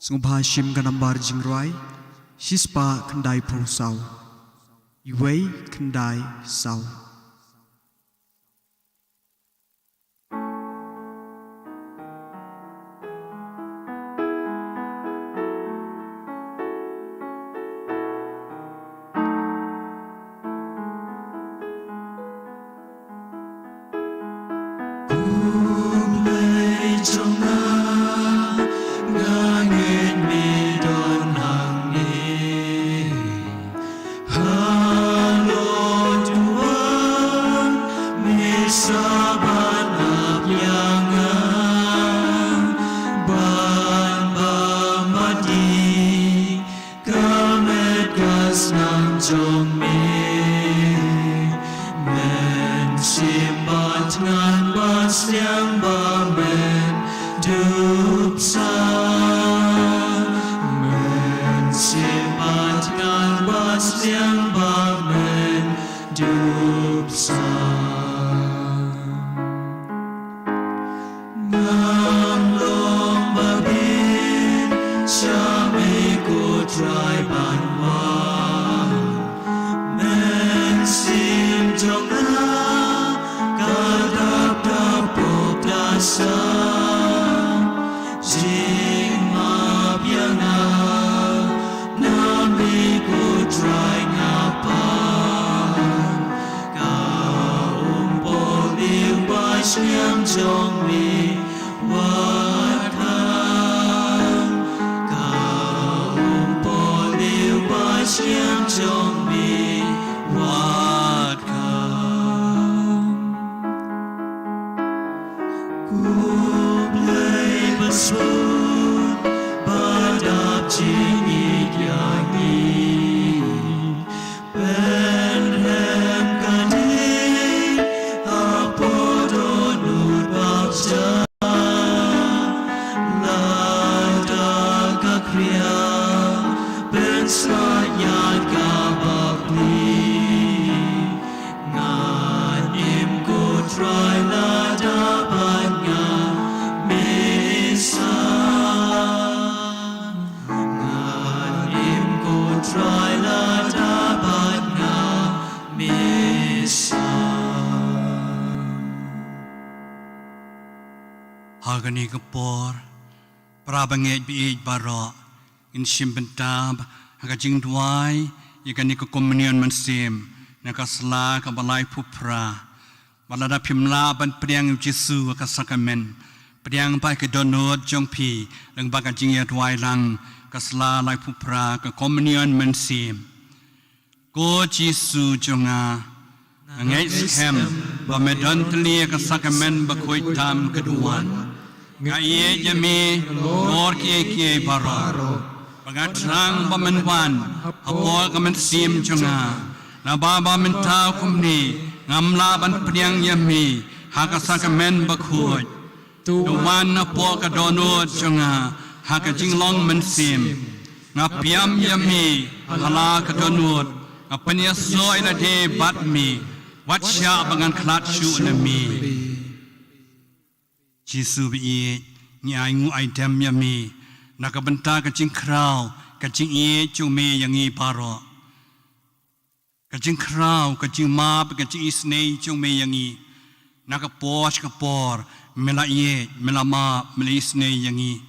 Sngewbha shim ka nambar jingrwai shispah khyndaiphew saw, iwei khyndaishaw. U Blei jong nga, nga ngeit me don hangne. Halor duwan me sa ban ap ïa nga, ban bam bad ïeng ka met ka snam jong me. Mynsiem bad tngan bad sliang ba men dup sa. Mynsiem bad tngan bad sliang ba men dup sa. Ngam long ba bit sha me ko Trai ban wan. Mynsiem jong nga ka dap dap pop da sa. Jingmap ïa nga na me ko Trai nga pan. Ka umpoh liu ba sliang jong me wat khang. Ka umpoh liu ba sliang jong me wat khang. Ko Blei ba suk ba dap jingïeit ïa ngi. Pynrem ka ding hapoh dohnud baptia. Lada ka khriat pynslajat ka bapli. Ngan im ko Trai lada bad nga me sah. Ngan im ko Trai lada bad nga me sah. Ha kane ka por, para bangeit ba ïeit baroh, ngin shim bynta ha ka jingduwai ïa kane ka Communion Mynsiem na ka sla kaba laiphew phra. Bad lada phim lah ban pdiang ïa u Jisu ha ka sakramen, pdiang pat ïa ka dohnud jong phi lyngba ka jingïaduwai lang, ka sla laiphew phra, ka Communion Mynsiem. Ko Jisu jong nga, nga ngeit skhem ba me don tylli ha ka sakramen bakhuid tam ka duwan. Nga ïeit ïa me halor kiei kiei baroh. Ba nga thrang ba men wan hapoh ka mynsiem jong nga. Naba ba mynta kumne ngam lah ban pdiang ïa me ha ka sakramen bakhuid. To wan hapoh ka dohnud jong nga ha ka jinglong mynsiem. Nga pdiang ïa me ha la ka dohnud. Nga pynïasoh ïa lade bad me. Wat shah ba ngan khlad shuh na me. Jisu ba ïeit, ngi ainguh aidem ïa me na ka bynta ka jingkhraw ka jingïeit jong me ïa ngi baroh. Ka jingkhraw, ka jingmap, ka jingisynei jong me ïa ngi. Na ka por sha ka por, me la ïeit, me la map, me la isynei ïa ngi.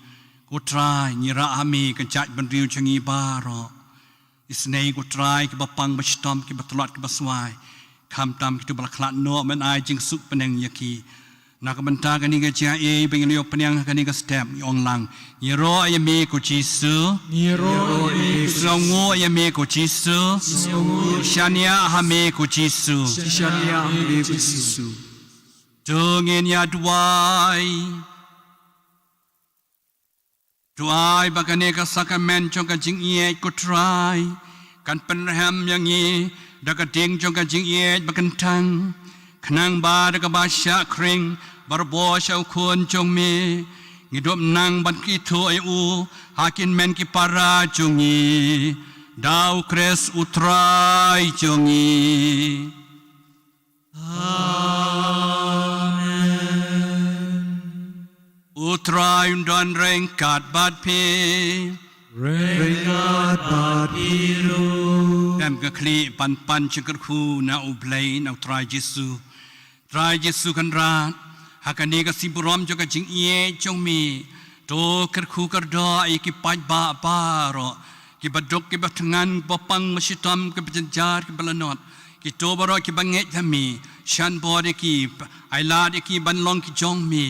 Ko Trai, ngi rah ha me ka jaitbynriew jong ngi baroh. Isynei ko Trai kiba pang ba shitom, kiba tlot kiba swai. Khamtam kito ba la khlad noh, men ai jingsuk bneng ïa ki. Na ka bynta kane ka jingaiei ba ngi la ïoh pynïang ha kane ka step, ngi ong lang, ngi ïaroh ïa me ko Jisu. Ngi ïaroh ïa me ko Jisu. Ngi sngewnguh ïa me ko Jisu. Ngi sngewnguh. Ngi shaniah ha me ko Jisu. Ngi shaniah ha me ko Jisu. To ngin ïa duwai. Duwai ba kane ka sakramen jong ka jingïeit ko Trai kan pynrhem ïa ngi da ka ding jong ka jingïeit ba kyntang, khnang ba da kaba shah khring barabor sha u Khun jong me, ngi dup nang ban kyrkhu ïa u ha ki hynmen ki para jong ngi, da u Khrist u Trai jong ngi. Amen. U Trai un don ryngkat bad phi. Ryngkat bad phi ruh. Pyrshang khlieh ban pan jingkyrkhu na U Blei, na U Trai Jisu. Trai Jisu Kynrad, ha kane ka sngi burom jong ka jingïeit jong me, to kyrkhu kyrdoh ïa ki paidbah baroh, kiba duk kiba thngan, kiba pang ba shitom, kiba jynjar kiba lanot, kito baroh kiba ngeit ha me, shan bor ïa ki, ai lad ïa ki ban long ki jong me.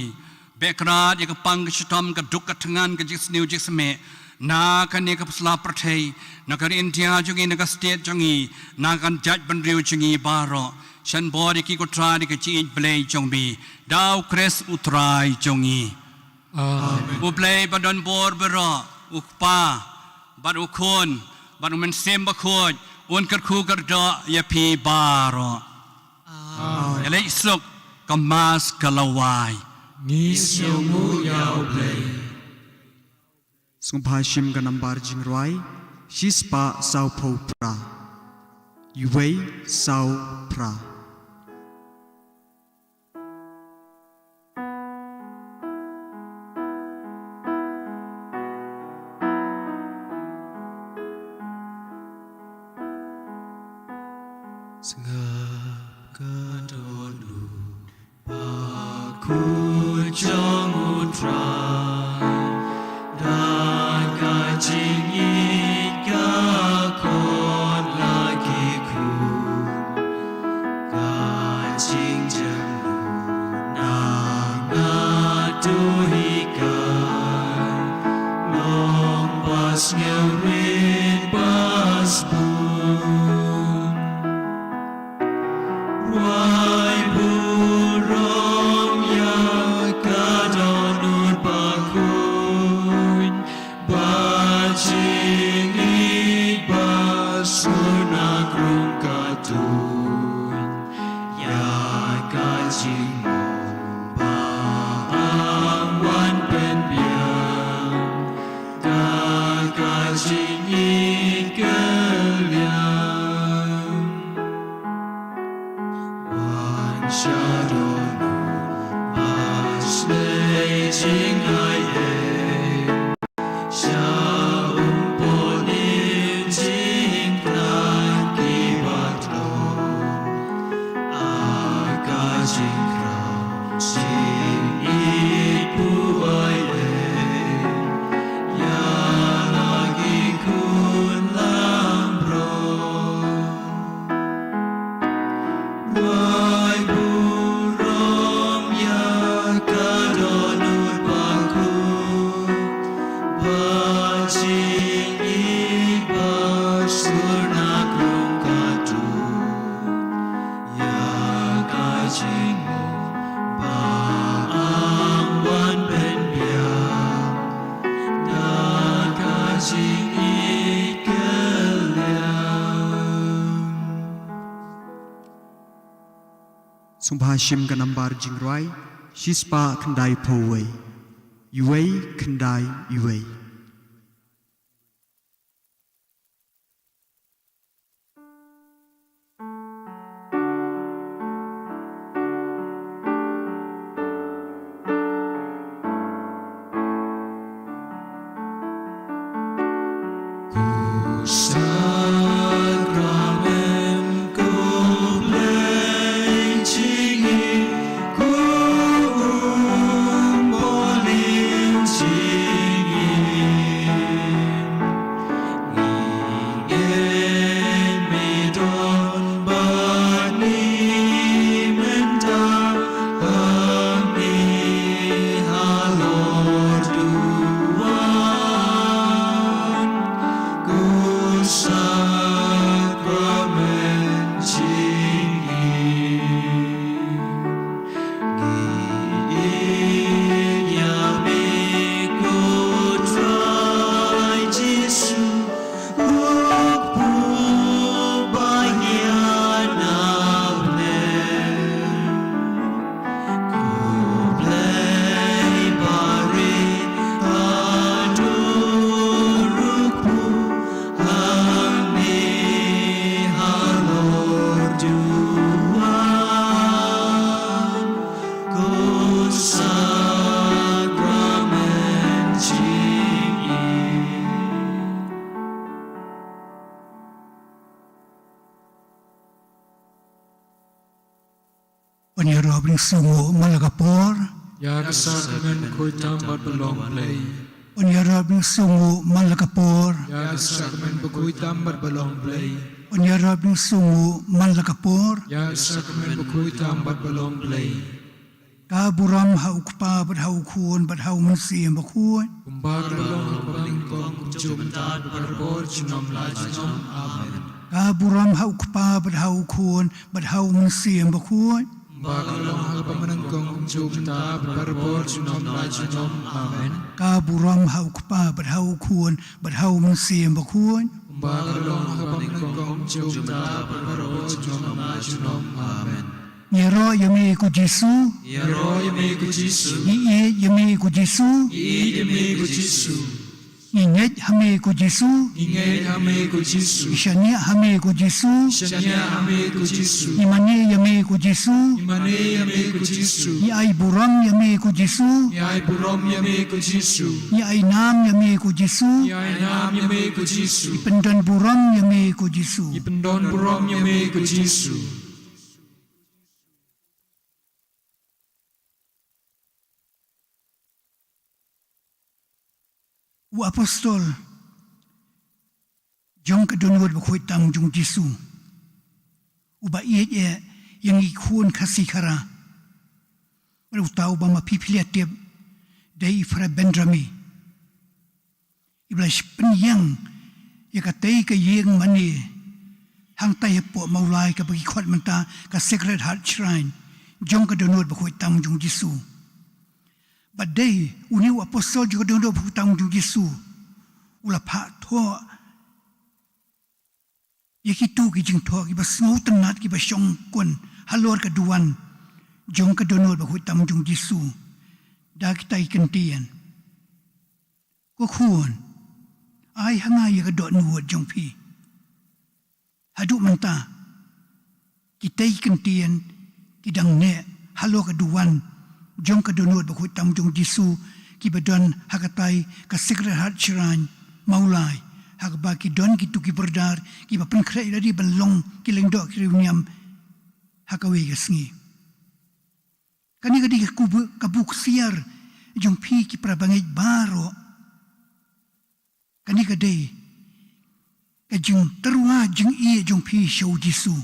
Beh kyrpad ïa ka pang ka shitom, ka duk ka thngan, ka jingsniew jingsmeh na kane ka pyrthei, na ka ri India jong ngi, na ka state jong ngi, na ka jaitbynriew jong ngi baroh. Shan bor ïa ki ko Trai da ka jingïeit Blei jong me, da u Khrist u Trai jong ngi. Amen. U Blei ba don bor baroh, u Kpa bad u Khun bad u Mynsiem Bakhuid, un kyrkhu kyrdoh ïa phi baroh. Amen. Ïaleit suk, ka Mass ka la wai. Ngi sngewnguh ïa U Blei. Sngewbha shim ka nambar jingrwai shispah sawphew phra. Iwei saw phra. Sngap ka dohnud bakhuid jong U Trai, da ka jingïeit ka khot la ki khun, ka jingjem na nga tu hi ka long ba sngewrit ba sbun. Wai burom ïa ka dohnud bakhuid, ba jingïeit ba sur na krung ka tuid, ïa ka jingmong ba ang wan pynbiang, da ka jingïeit kylliang. Wan sha dohnud ba shlei jingaiei, sha um poh nim jingkhlaiñ kiba tlot, ha ka jingkraw jingïeit buaid ei, ïa la ki khun lamro. Wai burom ïa ka dohnud bakhuid, ba jingïeit ba sur na krung ka tuid, ïa ka jingmong ba ang wan pynbiang, da ka jingïeit kylliang. Sngewbha shim ka nambar jingrwai shispah khyndaiphew wei. Iwei khyndai iwei. Ko Sakramen, ko Blei jingïeit, ko Ïaroh ban ïasngew man la ka por. Ïa ka sakramen bakhuid tam bad ba long Blei. Ïaroh ban ïasngew man la ka por. Ïa ka sakramen bakhuid tam bad ba long Blei. Ïaroh ban ïasngew man la ka por. Ïa ka sakramen bakhuid tam bad ba long Blei. Ka burom ha u Kpa bad ha u Khun bad ha u Mynsiem Bakhuid. Kumba ka la long ha kaba nyngkong, kumjuh mynta, bad barabor junom la junom. Amen. Ka burom ha u Kpa bad ha u Khun bad ha u Mynsiem Bakhuid. Kumba ka la long ha kaba nyngkong, kumjuh mynta, bad barabor junom la junom. Amen. Ka burom ha u Kpa bad ha u Khun bad ha u Mynsiem Bakhuid. Kumba ka la long ha kaba nyngkong, kumjuh mynta, bad barabor junom la junom. Amen. Ngi ïaroh ïa me ko Jisu. Ngi ïaroh ïa me ko Jisu. Ngi ïeit ïa me ko Jisu. Ngi ïeit ïa me ko Jisu. Ngi ngeit ha me ko Jisu. Ngi ngeit ha me ko Jisu. Ngi shaniah ha me ko Jisu. Ngi shaniah ha me ko Jisu. Ngi mane ïa me ko Jisu. Ngi mane ïa me ko Jisu. Ngi ai burom ïa me ko Jisu. Ngi ai burom ïa me ko Jisu. Ngi ai nam ïa me ko Jisu. Ngi ai nam ïa me ko Jisu. Ngi pyndon burom ïa me ko Jisu. Ngi pyndon burom ïa me ko Jisu. U apostol jong ka dohnud bakhuid tam jong u Jisu, uba ïeit ïa ngi khun Khasi Khara, bad uta uba ma phi phi la tip, dei i Fred Benrami. Iba la pynïeng ïa katei ka ïing mane hangtai hapoh Mawlai, kaba ki khot mynta ka Sacred Heart Shrine jong ka dohnud bakhuid tam jong u Jisu. Bad dei une u apostol jong ka dohnud bakhuid tam jong u Jisu, u la phah thoh ïa kito ki jingthoh kiba sngewtynnat, kiba shongkun halor ka duwan jong ka dohnud bakhuid tam jong u Jisu, da kita ki kyntien: Ko khun, ai ha nga ïa ka dohnud jong phi. Haduh mynta kitei ki kyntien ki dang neh halor ka duwan jong ka dohnud bakhuid tam jong u Jisu, kiba don ha katai ka Sacred Heart Shrine Mawlai, ha kaba ki don kito ki border kiba pynkhreh ïa lade ban long ki lyngdoh ki riewniam ha kawei ka sngi. Kane ka dei ka kubu, ka buk siar jong phi ki para bangeit baroh. Kane ka dei ka jingtyrwa jingïeit jong phi sha u Jisu.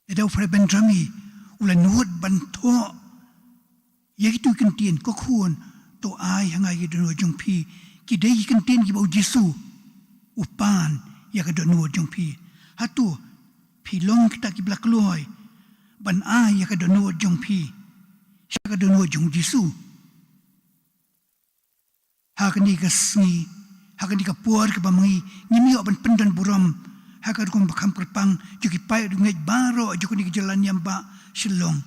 Lada u Fred Benrami u la nud ban thoh ïa kito ki kyntien, ko khun, to ai ha nga ïa ka dohnud jong phi, ki dei ki kyntien kiba u Jisu u pan ïa ka dohnud jong phi. Hato phi long kita kiba la kloi ban ai ïa ka dohnud jong phi sha ka dohnud jong u Jisu? Ha kane ka sngi, ha kane ka por kaba ma ngi ngim ïoh ban pyndon burom ha ka rukom ba kham kyrpang jong ki paid riewngeit baroh jong kane ka jylla niam ba Shillong,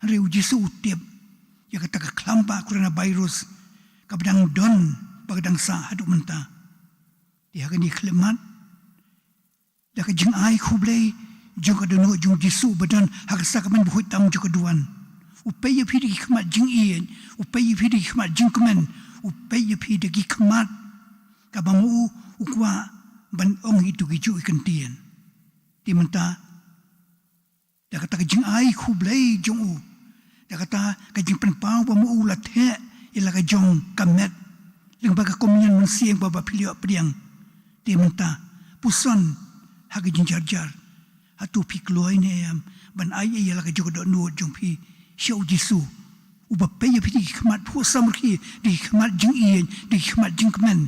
hynrei u Jisu u tip ïa kata ka khlam ba coronavirus kaba dang don, ba ka dang sah haduh mynta. Te ha kane ka khyllipmat, da ka jingai khublei jong ka dohnud jong u Jisu ba don ha ka sakramen bakhuid tam jong ka duwan, u peit ïa phi da ki khmat jingïeit, u peit ïa phi da ki khmat jingkmen, u peit ïa phi da ki khmat kaba ma u u kwah ban ong ïa kito kijuh ki kyntien. Te mynta, da kata ka jingai khublei jong u, da kata ka jingpynpaw ba ma u la theh ïa la ka jong ka met lyngba ka komunion mynsiem kaba phi la ïoh pdiang. Te mynta, puson ha ka jingjarjar, hato phi kloi ne em ban ai ïa la ka jong ka dohnud jong phi sha u Jisu, uba peit ïa phi da ki khmat phuh samrkhie, da ki khmat jingïeit, da ki khmat jingkmen,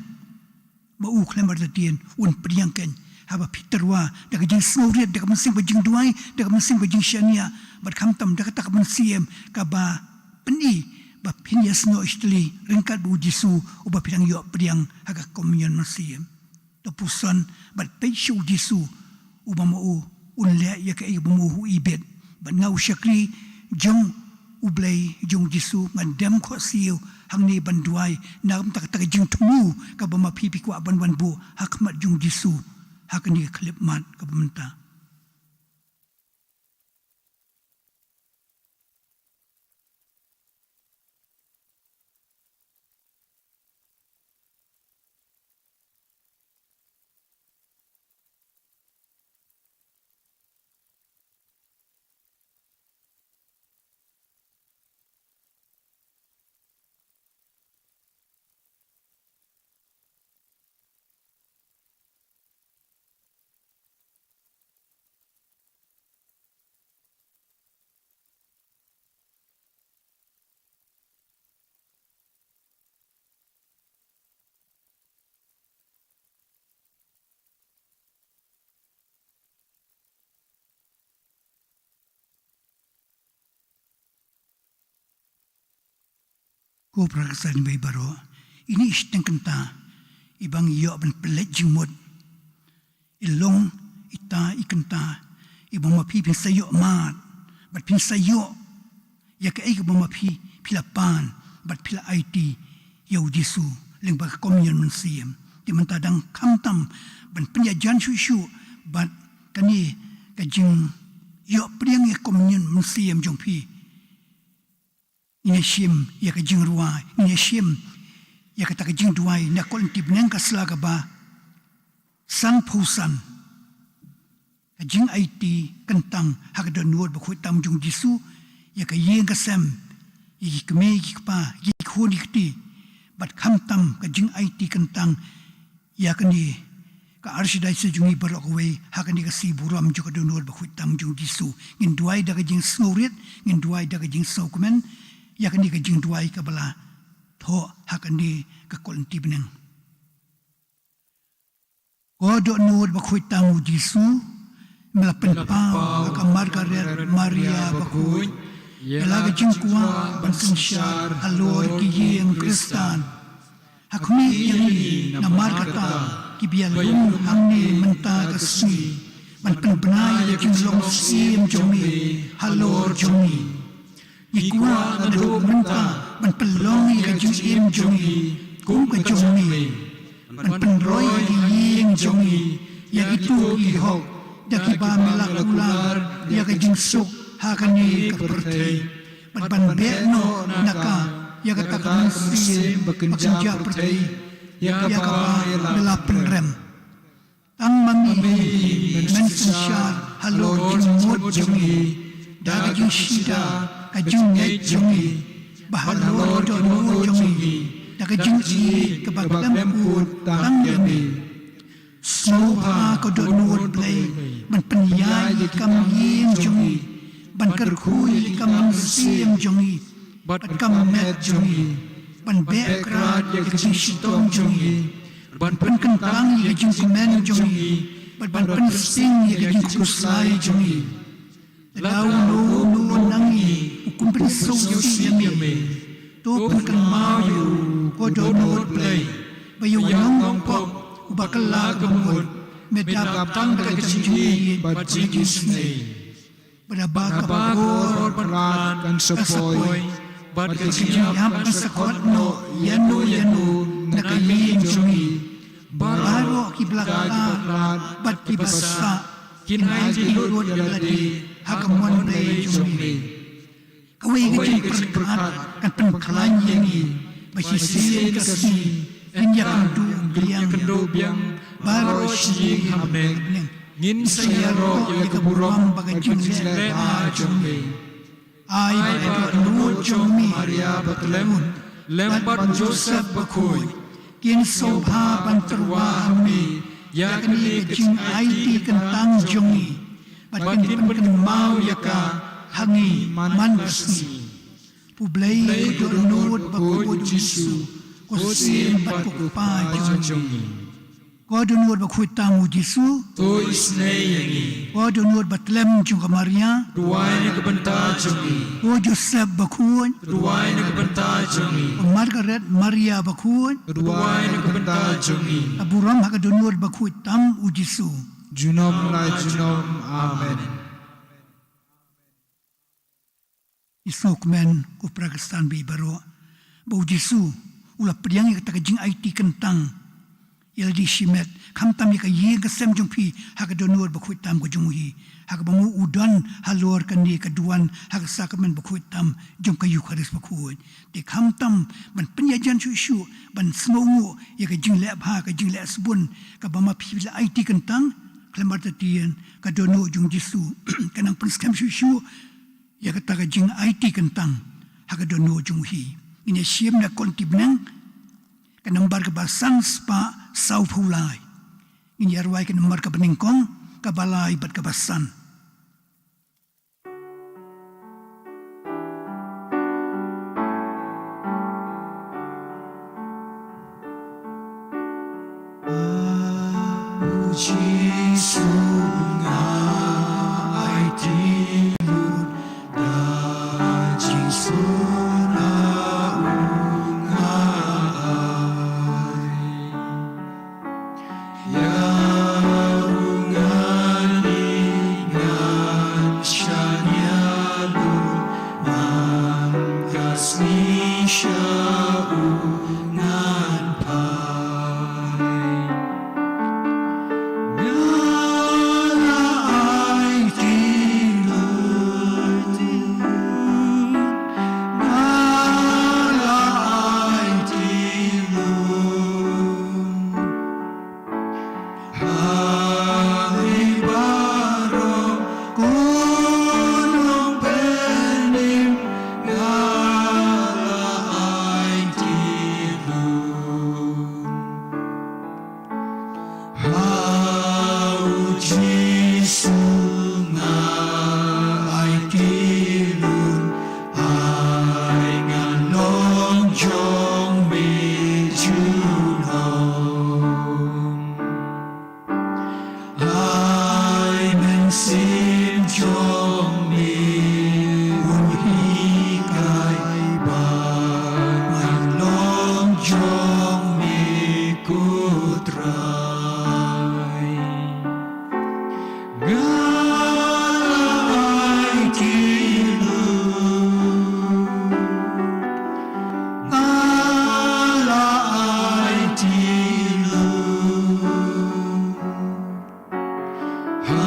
ba u khlem artatien un pdiang kein haba phi tyrwa da ka jingsngewrit, da ka mynsiem ka jingduwai, da ka mynsiem ka jingshaniah, bad khamtam da kata ka mynsiem kaba pyni ba phin ïasnoh shitylli ryngkat bad u Jisu uba phi dang ïoh pdiang ha ka komunion mynsiem. To puson bad peit sha u Jisu, uba ma u un leh ïa kaei ba ma u u ibit. Bad nga u shakri jong u Blei jong u Jisu, ngan dem khohsiew hangne ban duwai na ka bynta kata ka jingthmu kaba ma phi phi kwah ban wan buh ha khmat jong u Jisu ha kane ka khyllipmat kaba mynta. Ko para kynsan baroh, ine i shiteng kynta iba ngi ïoh ban pynleit jingmut. I long ita i kynta iba ma phi phin sa ïoh mad bad phin sa ïoh ïa kaei kaba ma phi phi la pan bad phi la aiti ïa u Jisu lyngba ka komunion mynsiem. Te mynta dang khamtam ban pynïajan shuh shuh bad kane ka jingïoh pdiang ïa ka komunion mynsiem jong phi. Ngin ïa shim ïa ka jingrwai, ngin ïa shim ïa kata ka jingduwai na Korinti bneng ka sla kaba sanphew san. Ka jingaiti kyntang ha ka dohnud bakhuid tam jong u Jisu ïa ka ïing ka sem, ïa ki kmie ki kpa, ïa ki khun ki kti, bad khamtam ka jingaiti kyntang ïa kane ka Archdiocese jong ngi baroh kawei ha kane ka sngi burom jong ka dohnud bakhuid tam jong u Jisu. Ngin duwai da ka jingsngewrit, ngin duwai da ka jingsngewkmen ïa kane ka jingduwai kaba la thoh ha kane ka Korinti bneng. Ko dohnud bakhuid tam u Jisu, me la pynpaw ha ka Margaret Maria bakhuid ïa la ka jingkwah ban synshar halor ki ïing Khristan. Ha khmih ïa ngi namar kata kiba ïalum hangne mynta ka sngi ban pynbna ïa ka jinglong syiem jong me halor jong ngi. Ngi kwah naduh mynta ban pynlong ïa ka jingim jong ngi kum ka jong me, ban pynroi ïa ka ïing jong ngi ïa kito ki hok da kiba me la kular ïa ka jingsuk ha kane ka pyrthei, bad ban beh noh na ka ïa kata ka mynsiem ba kynjah pyrthei ïa kaba me la pynrem. Tang ma me hi men synshar halor jingmut jong ngi da ka jingshida ka jingngeit jong ngi, bad halor dohnud jong ngi da ka jingïeit kaba khlem kut tang ïa me. Sngewbha ko dohnud Blei ban pynïaid ïa ki kam ïing jong ngi, ban kyrkhu ïa ki kam mynsiem jong ngi bad kam met jong ngi, ban beh krad ïa ka jingshitom jong ngi, ban pynkyntang ïa ka jingkmen jong ngi bad ban pynsting ïa ka jingkhuslai jong ngi. Lada uno uno na ngi u kynpynsew ïa me, to pynkynmaw ïa u ko dohnud Blei ba ïa u nongpop uba kylla ka mut me dap tang da ka jingïeit bad ka jingisynei. Bad haba ka bor bad ka lad kan sa poi bad ka jingïap kan sa khot noh ïano ïano na ka ïing jong ngi, baroh kiba la kylla bad kiba sah kin aiti lut ïa lade ha ka mon Blei jong me. Kawei ka jingpyrkhat kan pynkhlaiñ ïa ngi ba shisien ka sngi ngin ïakynduh biang, ïakynduh biang baroh shi ïing ha bneng. Ngin sa ïaroh ïa ka burom bad ka jingleh bha jong me. Ai ba ka dohnud jong me Maria Bathlem lem bad Joseph bakhuid kin sngewbha ban tyrwa ha me ïa kane ka jingaiti kyntang jong ngi, bad kin pynkynmaw ïa ka ha ngi man ka sngi. U Blei u dohnud bakhuid u Jisu, ko Syiem bad ko Kpa jong ngi. Ko dohnud bakhuid tam u Jisu, to isynei ïa ngi. Ko dohnud bathlem jong ka Maria, duwai na ka bynta jong ngi. Ko Joseph bakhuid, duwai na ka bynta jong ngi. Ko Margaret Maria bakhuid, duwai na ka bynta jong ngi. Ka burom ha ka dohnud bakhuid tam u Jisu. Junom la junom. Amen. Ngi sngewkmen ko para Khristan baroh ba u Jisu u la pdiang ïa kata ka jingaiti kyntang ïa lade shimet, khamtam ïa ka ïing ka sem jong phi ha ka dohnud bakhuid tam ka jong u hi, ha kaba ma u don halor kane ka duwan ha ka sakramen bakhuid tam jong ka Eukharist bakhuid. Te khamtam ban pynïajan shuh shuh ban sngewnguh ïa ka jingleh bha ka jingleh sbun kaba ma phi la aiti kyntang, khlem artatien ka dohnud jong u Jisu ka nang pynskhem shuh shuh ïa kata ka jingaiti kyntang ha ka dohnud jong u hi. Ngin ïa shim na Korinti bneng ka nambar kaba san spah sawphew lai. Ngin ïa rwai ka nambar kaba nyngkong, kaba lai bad kaba san. U Jisu nga aiti lut da jingsngewbha ha u. sha u ngan phai. Nga la aiti lut, nga la aiti lut. Ha ngi baroh ko nongpynim nga la aiti lut. Ha u Jisu nga aiti lut, ai ngan long jong me junom. Ai mynsiem jong me un hikai ba ngan long jong me ko Trai. Nga la aiti lut, nga la aiti lut. Ha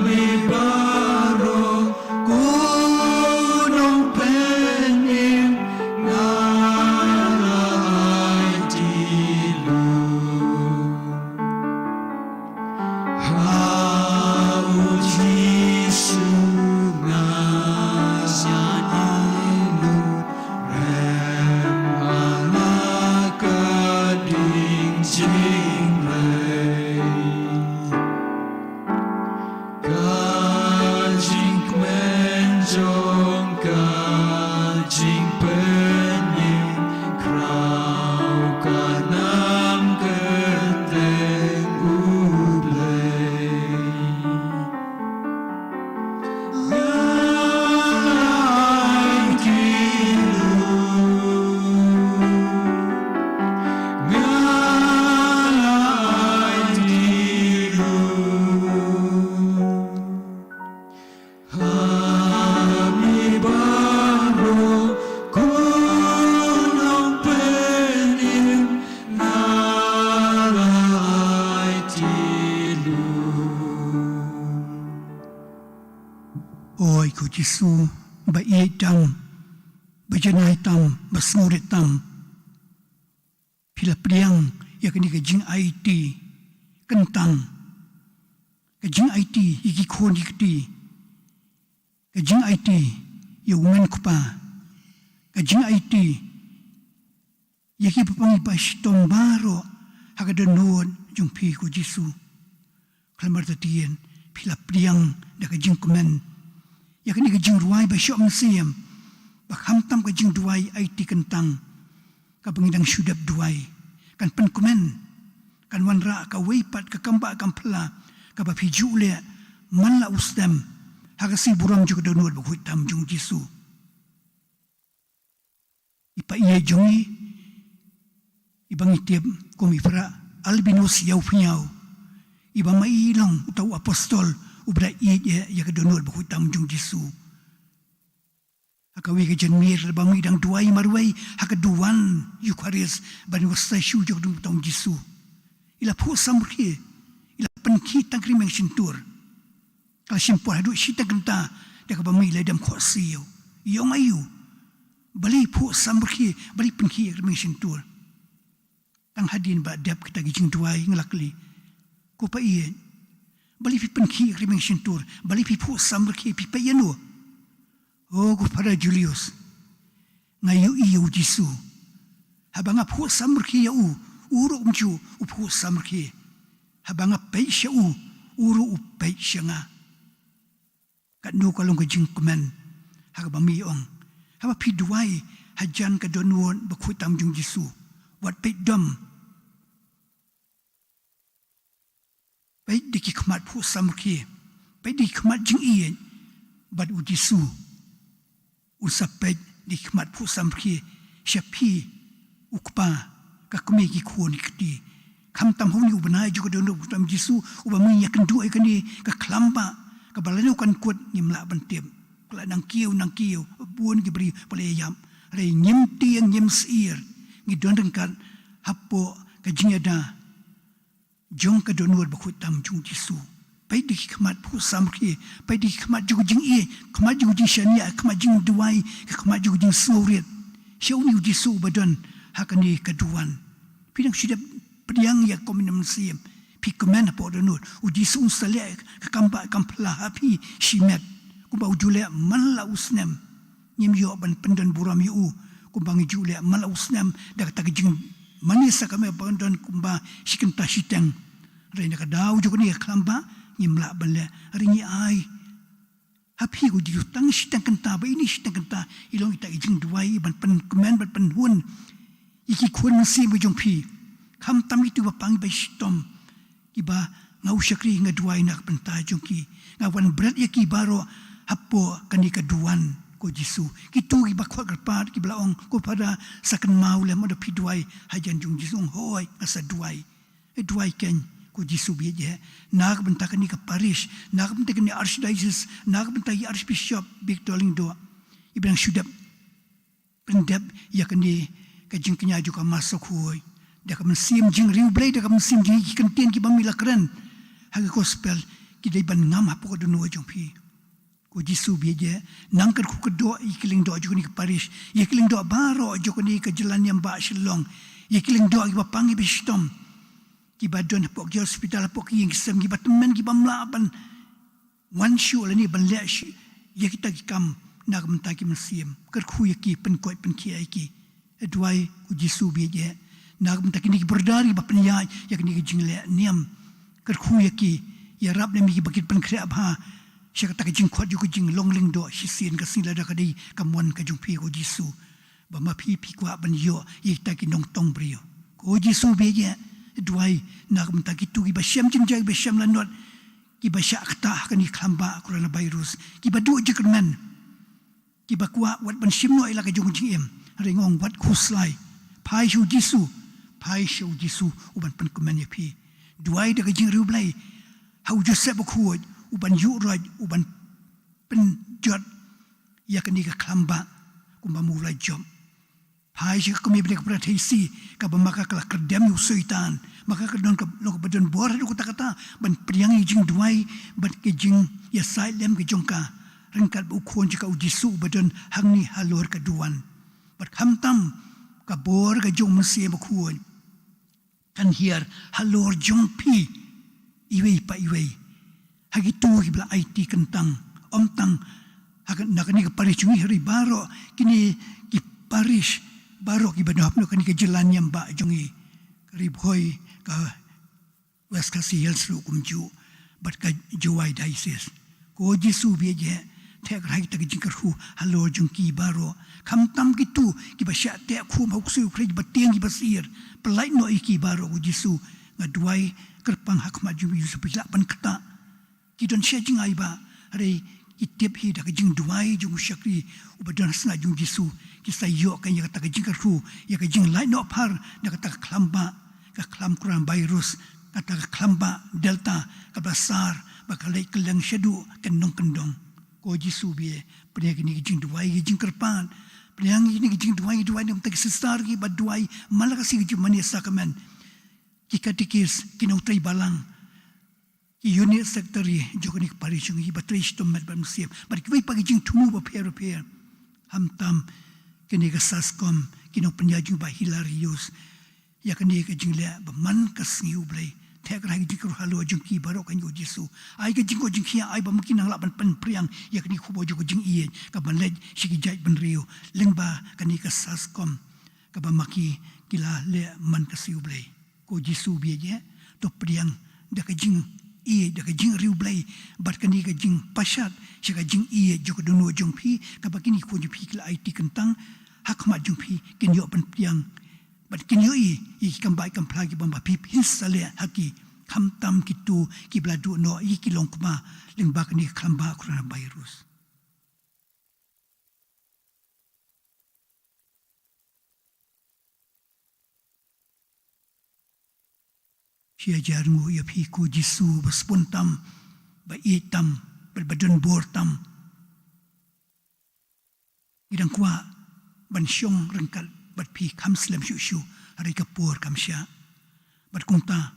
me baroh ko nongpynim nga la aiti lut. Ha u Jisu nga aiti lut, rem ha nga ka ding jingrei. Ka jingkmen jong ka jingpynim, khraw ka nam kyrteng U Blei. Nga la aiti lut, nga la aiti lut. Ha me baroh ko nongpynim nga la aiti lut. Oi ko Jisu, ba ïeit tam, ba janai tam, ba sngewrit tam. Phi la pdiang ïa kane ka jingaiti kyntang, ka jingaiti ïa ki khun ki kti, ka jingaiti ïa u mei u kpa, ka jingaiti ïa ki bapang ki bashitom baroh ha ka dohnud jong phi ko Jisu. Khlem artatien phi la pdiang da ka jingkmen ïa kane ka jingrwai ba shoh mynsiem, ba khamtam ka jingduwai aiti kyntang kaba ngi dang shu dep duwai, kan pynkmen, kan wanrah kawei pat ka kambah kamphylla kaba phi ju leh man la u stem ha ka sngi burom jong ka dohnud bakhuid tam jong u Jisu. I paid jong ngi, iba ngi tip kum i Brother Albinus Ïawphniaw, iba ma i long uta u apostol uba da ïeit ïa ka dohnud bakhuid tam jong u Jisu. Ha kawei ka janmiet ba ma i dang duwai marwei ha ka duwan Eukharist ban ïoh sa shu jong u Jisu, i la phuh samrkhie, i la pynkhih tang ka rmiang shyntur. Ka la shim por haduh shiteng kynta da kaba ma i la dem khohsiew. I ong aïu? Balei phuh samrkhie, balei pynkhih ka rmiang shyntur? Tang hadien ba dep kita ki jingduwai nga la kylli, ko paid, balei phi pynkhih ka rmiang shyntur, balei phi phuh samrkhie, phi peit ïano? O ko Father Julius, nga ïohi ïa u Jisu. Haba nga phuh samrkhie ïa u, u ruh kumjuh u phuh samrkhie. Haba nga peit sha u, u ruh u peit sha nga. Katno ka long ka jingkmen ha kaba ma i ong, haba phi duwai hajan ka dohnud bakhuid tam jong u Jisu, wat peit dom. Peit da ki khmat phuh samrkhie, peit da ki khmat jingïeit, bad u Jisu un sa peit da ki khmat phuh samrkhie sha phi, u kpa, ka kmie ki khun ki kti. Khamtam ha une u bnai jong ka dohnud bakhuid tam jong u Jisu uba ma ngi ïakynduh ïa kane ka khlam ba kaba lano kan kut ngim lah ban tip. Ka la nang kiew nang kiew, bun ki briew ba la ïaïap. Hynrei ngim tieng, ngim syier, ngi don ryngkat hapoh ka jingïada jong ka dohnud bakhuid tam jong u Jisu. Peit da ki khmat phu samrkhie, peit da ki khmat jong ka jingïeit, khmat jong ka jingshaniah, khmat jingduwai, khmat jong ka jingsngewrit. Sha une u Jisu uba don ha kane ka duwan. Phi dang shu dep pdiang ïa ka mynsiem. Phi kmen hapoh dohnud. U Jisu un sa leh ka kam bah kam pla ha phi shimet. Kumba u ju leh man la u snem. Ngim ïoh ban pyndon burom ïa u kumba ngi ju leh man la u snem da kata ka jingmane sha ka me ban don kumba shi kynta shiteng. Hynrei na ka daw jong kane ka khlam bah ngim lah ban leh. Hynrei ngi ai ha phi ko Jisu tang shiteng kynta ba ine shiteng kynta i long ita i jingduwai ban pynkmen ban pynhun ïa ki khun mynsiem ka jong phi. Khamtam ïa kitu ba pang ba shitom. Kiba nga u shakri nga duwai na ka bynta jong ki. Nga wan bret ïa ki baroh hapoh kane ka duwan ko Jisu. Kitu kiba khot kyrpad kiba la ong ko Phadar sa kynmaw lem, ynda phi duwai hajan jong Jisu, ong hooid nga sa duwai. Duwai kein ko Jisu ba ïeit. Na ka bynta kane ka parish, na ka bynta kane archdiocese, na ka bynta i Archbishop Victor Lyngdoh. Iba dang shu dep pyndep ïa kane ka jingkñia jong ka Mass Bakhuid. Da ka mynsiem jingriewblei, da ka mynsiem jingïeit, ki kyntien kiba mi la kren ha ka gospel ki dei ban ngam hapoh ka dohnud jong phi. Ko Jisu ba ïeit, nang kyrkhu kyrdoh ïa ki lyngdoh jong kane ka parish, ïa ki lyngdoh baroh jong kane ka jylla niam bah Shillong, ïa ki lyngdoh kiba pang kiba shitom, kiba don hapoh ki hospital, hapoh ki ïing ki sem, kiba tymmen, kiba mlien ban wan shuh lane ban leh shuh ïa kita ki kam na ka bynta ki mynsiem. Kyrkhu ïa ki, pynkoit pynkhia ïa ki. Duwai ko Jisu ba ïeit. Na ka bynta kine ki brother kiba pynïaid ïa kine ki jingleh niam. Kyrkhu ïa ki, ïarap na me kiba kin pynkhreh bha sha kata ka jingkhot jong ka jinglong lyngdoh shisien ka sngi lada ka dei ka mon ka jong phi ko Jisu. Ba ma phi phi kwah ban ïoh ïa kita ki nongtong briew. Ko Jisu ba ïeit, duwai na ka bynta kitu kiba shem jingjia, kiba shem lanot, kiba shah ktah ha kane ka khlam bah coronavirus, kiba duh jingkyrmen, kiba kwah wat ban shim noh ïa la ka jong ka jingim. Hynrei nga ong wat khuslai. Phai sha u Jisu, phai sha u Jisu u ban pynkmen ïa phi. Duwai da ka jingriewblei ha u Joseph Bakhuid u ban ïuh roit, u ban pynjot ïa kane ka khlam bah kumba ma u la jop. Phai sha ka kmie bad ka para Theisotti kaba ma ka ka la kyrdem ïa u Soitan, ma ka ka don ka long kaba don bor haduh katta katta ban pdiang ïa ka jingduwai bad ka jingïasaid lem ka jong ka ryngkat bad u Khun jong ka u Jisu uba don hangne halor ka duwan. Bad khamtam ka bor ka jong u Mynsiem Bakhuid kan hiar halor jong phi iwei pa iwei. Ha kitu kiba la aiti kyntang, ym tang ha ka, na kane ka parish jong ngi, hynrei baroh kine ki parish baroh kiba don ha kane ka jylla niam bah jong ngi, ka Ri Bhoi, ka West Khasi Hills ruh kumjuh, bad ka Jowai Diocese. Ko Jisu ba ïeit, theh kyrhai kita ki jingkyrkhu halor jong ki baroh. Khamtam kitu kiba shah teh khum ha u ksuid u khriat, kiba tieng kiba syier. Pyllait noh ïa ki baroh ko Jisu. Nga duwai kyrpang ha khmat jong u Jisu ba ki lah ban ktah. Ki don sha jngai bah, hynrei ki tip hi da ka jingduwai jong u shakri uba don ha sna jong u Jisu. Ki sa ïoh ka ïa kata ka jingkyrkhu, ïa ka jinglait noh phar na kata ka khlam bah, ka khlam coronavirus, kata ka khlam bah Delta kaba sar ba ka leit kylleng shaduh ka nongkyndong. Ko Jisu ba ïeit, pynïaid kine ki jingduwai ki jingkyrpad, pynïaid kine ki jingduwai, duwai na ka bynta ki sister kiba duwai man la ka sngi, ki jingmane sakramen, ki katikis, ki nongtrei balang, ki unit secretary jong kane ka parish jong ngi, kiba trei shitom met bad mynsiem, bad kiwei pat ki jingthmu bapher bapher. Khamtam kane ka SASCOM, ki nongpynïaid jong ngi, bah Hilarius, ïa kane ka jingleh ba man ka sngi U Blei. Theh kyrhai ka jingkyrkhu halor jong ki baroh, ko Jisu. Ai ka jingkoit jingkhiah, ai ba ma ki nang lah ban pynphriang ïa kane ka khubor jong ka jingïeit kaban leit sha ki jaitbynriew lyngba kane ka SASCOM, kaba ma ki ki la leh man ka sngi U Blei. Ko Jisu ba ïeit, to pdiang da ka jingïeit, da ka jingriewblei bad kane ka jingpashat sha ka jingïeit jong ka dohnud jong phi, kaba kine ki khun jong phi ki la aiti kyntang ha khmat jong phi, kin ïoh ban pdiang bad kin ïohi ïa ki kam bah kam phla kiba ma phi phin sa leh ha ki, khamtam kitu kiba la duh noh ïa ki longkmie lyngba kane ka khlam bah coronavirus. Shi hajar nguh ïa phi ko Jisu, ba sbun tam, ba ïeit tam, ba, ba don bor tam. Ngi dang kwah ban shong ryngkat bad phi kham slem shuh shuh, hynrei ka por kam shah. Bad kumta,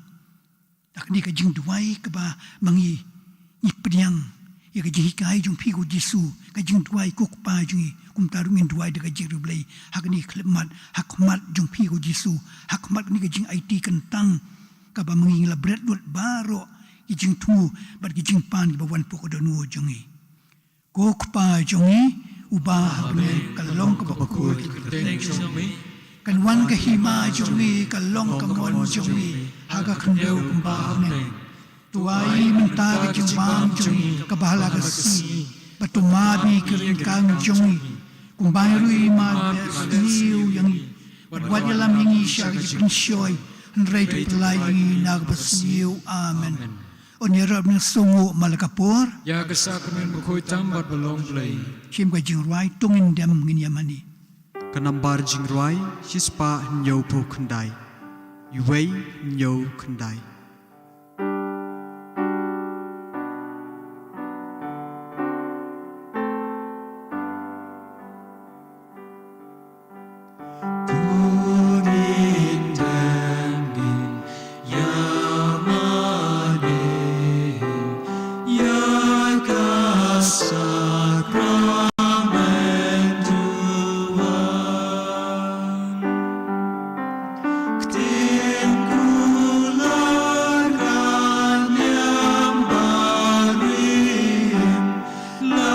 da kane ka jingduwai kaba ma ngi, ngi pdiang ïa ka jinghikai jong phi ko Jisu, ka jingduwai ko Kpa jong ngi, kumta ruh ngin duwai da ka jingriewblei ha kane ka khyllipmat, ha khmat jong phi ko Jisu, ha khmat kane ka jingaiti kyntang kaba ma ngi ngi la bret lut baroh ki jingthmu bad ki jingpan kiba wan hapoh ka dohnud jong ngi. Ko Kpa jong ngi uba ha bneng, ka long kaba khuid ïa ka kyrteng jong me. Kan wan ka hima jong me, ka long ka mon jong me ha ka khyndew kumba ha bneng. To ai mynta ka jingbam jong ngi kaba ha la ka sngi, bad to map ïa ki ryngkang jong ngi kumba ngi ruh ngi map ïa ki ba sniew ïa ngi. Bad wat ïalam ïa ngi sha ka jingpynshoi, hynrei to pyllait ïa ngi na kaba sniew. Amen. Yn ïarap ne sngewnguh man la ka por ïa ka sakramen bakhuid tam bad ba long Blei. Shim ka jingrwai, to ngin dem, ngin ïa mane. Ka nambar jingrwai shispah hynñiewphew khyndai. Iwei hynñiew khyndai. La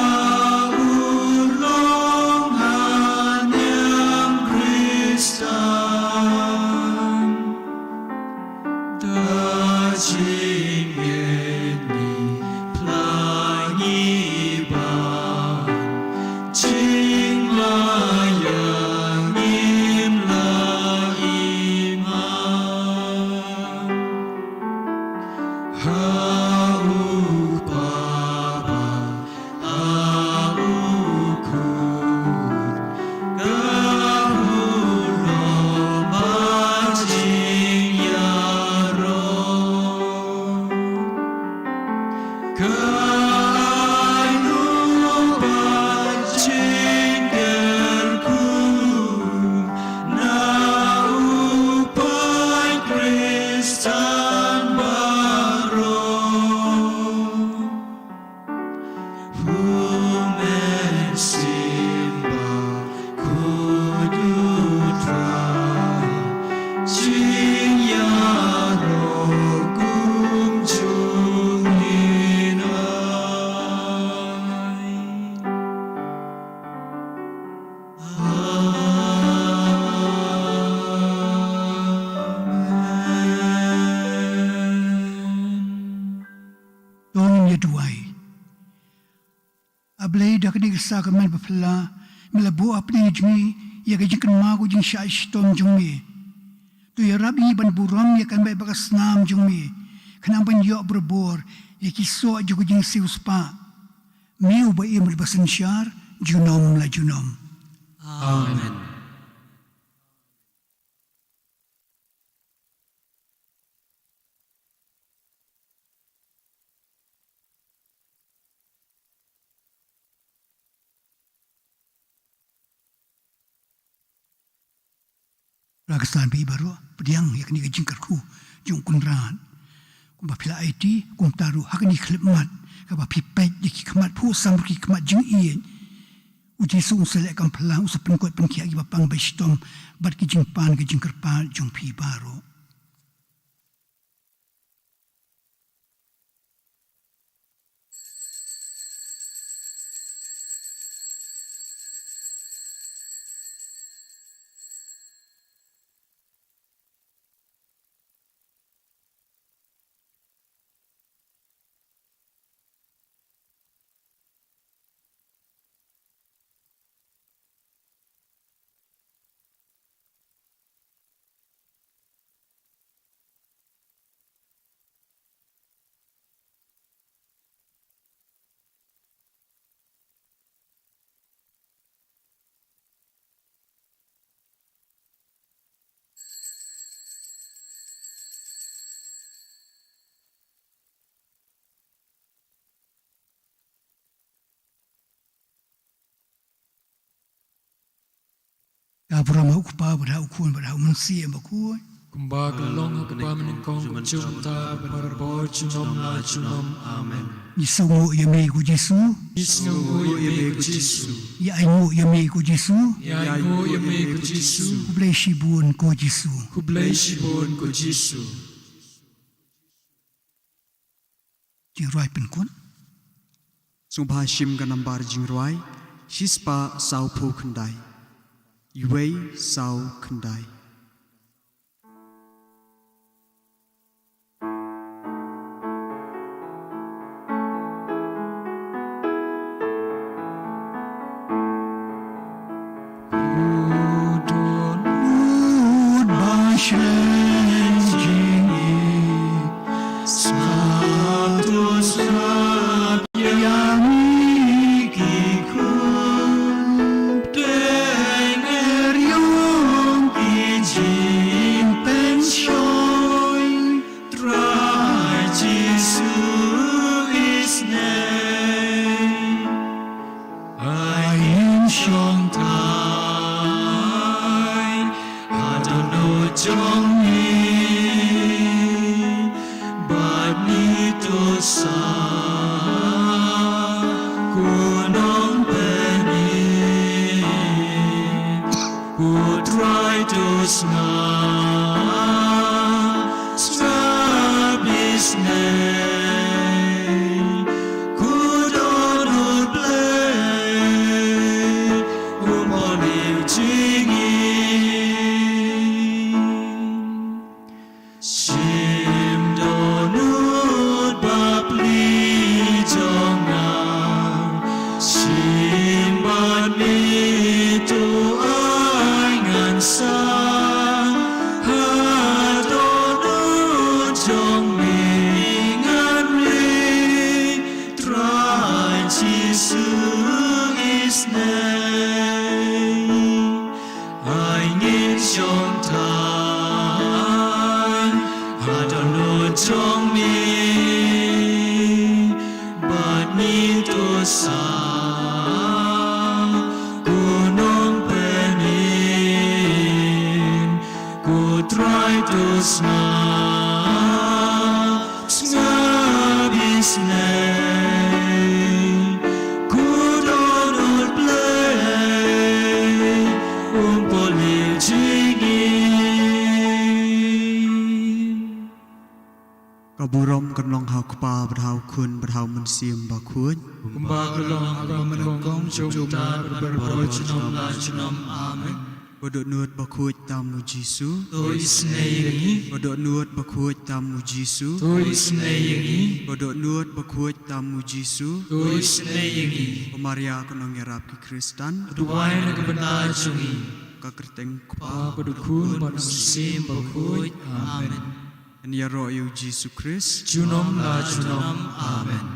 urlong ha niam Khristan, da jingngeit ngi phla ngi ban, jingmlien ngim la im. Ha u Kpa bad ha u Khun ka hok lem bad jingïaroh. Ka ainguh bad jingkyrkhu na u paid Khristan baroh. U Mynsiem Bakhuid u Trai, jingïaroh kumjuh ngin ai. Amen. To ngin ïa duwai. A Blei, da kane ka sakramen baphylla, me la buh hapdeng jong ngi ïa ka jingkynmaw ka jingshah shitom jong me. To ïarap ïa ngi ban burom ïa ka met bad ka snam jong me, khnang ban ïoh barabor ïa ki soh jong ka jingsiewspah. Me uba im bad ba synshar junom la junom. Amen. Ba la kyrsan bad baroh, pdiang ïa kane ka jingkyrkhu jong u Kynrad. Kumba phi la aiti, kumta ruh ha kane ka khyllipmat, kaba phi peit ïa ki khmat phuh samrkhie, ki khmat jingïeit, u Jisu un sa leh kam phlang, un sa pynkoit pynkhiah ïa kiba pang ba shitom bad ki jingpan ki jingkyrpad jong phi baroh. Ka burom ha u Kpa bad ha u Khun bad ha u Mynsiem Bakhuid. Kumba ka long ha kaba nyngkong, kumjuh mynta bad barabor junom la junom. Amen. Ngi sngewnguh ïa me ko Jisu. Ngi sngewnguh ïa me ko Jisu. Ngi ainguh ïa me ko Jisu. Ngi ainguh ïa me ko Jisu. Khublei shibun ko Jisu. Khublei shibun ko Jisu. Jingrwai pynkut. Sngewbha shim ka nambar jingrwai shispah sawphew khyndai. Iwei saw khyndai. Trai Jisu Isnei, ai ngin shong thait ha dohnud jong me, bad ngi to sa ko nongpynim. Ko Trai to sngap, sngap isnei, ko Dohnud Blei um pynlong jingim. Shim dohnud bapli jong nga, shim bad me to ai ngan sah ha dohnud jong me, ngan ri Trai Jisu Isnei. Ai ngin shong thait ha dohnud jong me, bad ngi to sa ko nongpynim. Ko Trai to sngap, sngap isnei, ko Dohnud Blei um pynlong jingim. Ka burom kan long ha u Kpa bad ha u Khun bad ha u Mynsiem Bakhuid. Kumba ka long ha kaba nyngkong, kumjuh mynta bad barabor junom la junom. Amen. Ko Dohnud Bakhuid tam u Jisu. To isnei ïa ngi. Ko Dohnud Bakhuid tam u Jisu. To isnei ïa ngi. Ko Dohnud Bakhuid tam u Jisu. To isnei ïa ngi. Ko Maria ka nongïarap ki Khristan, to duwai na ka bynta jong ngi. Ka kyrteng u Kpa bad u Khun bad u Mynsiem Bakhuid. Amen. Yn ïaroh ïa u Jisu Khrist. Junom la junom. Amen.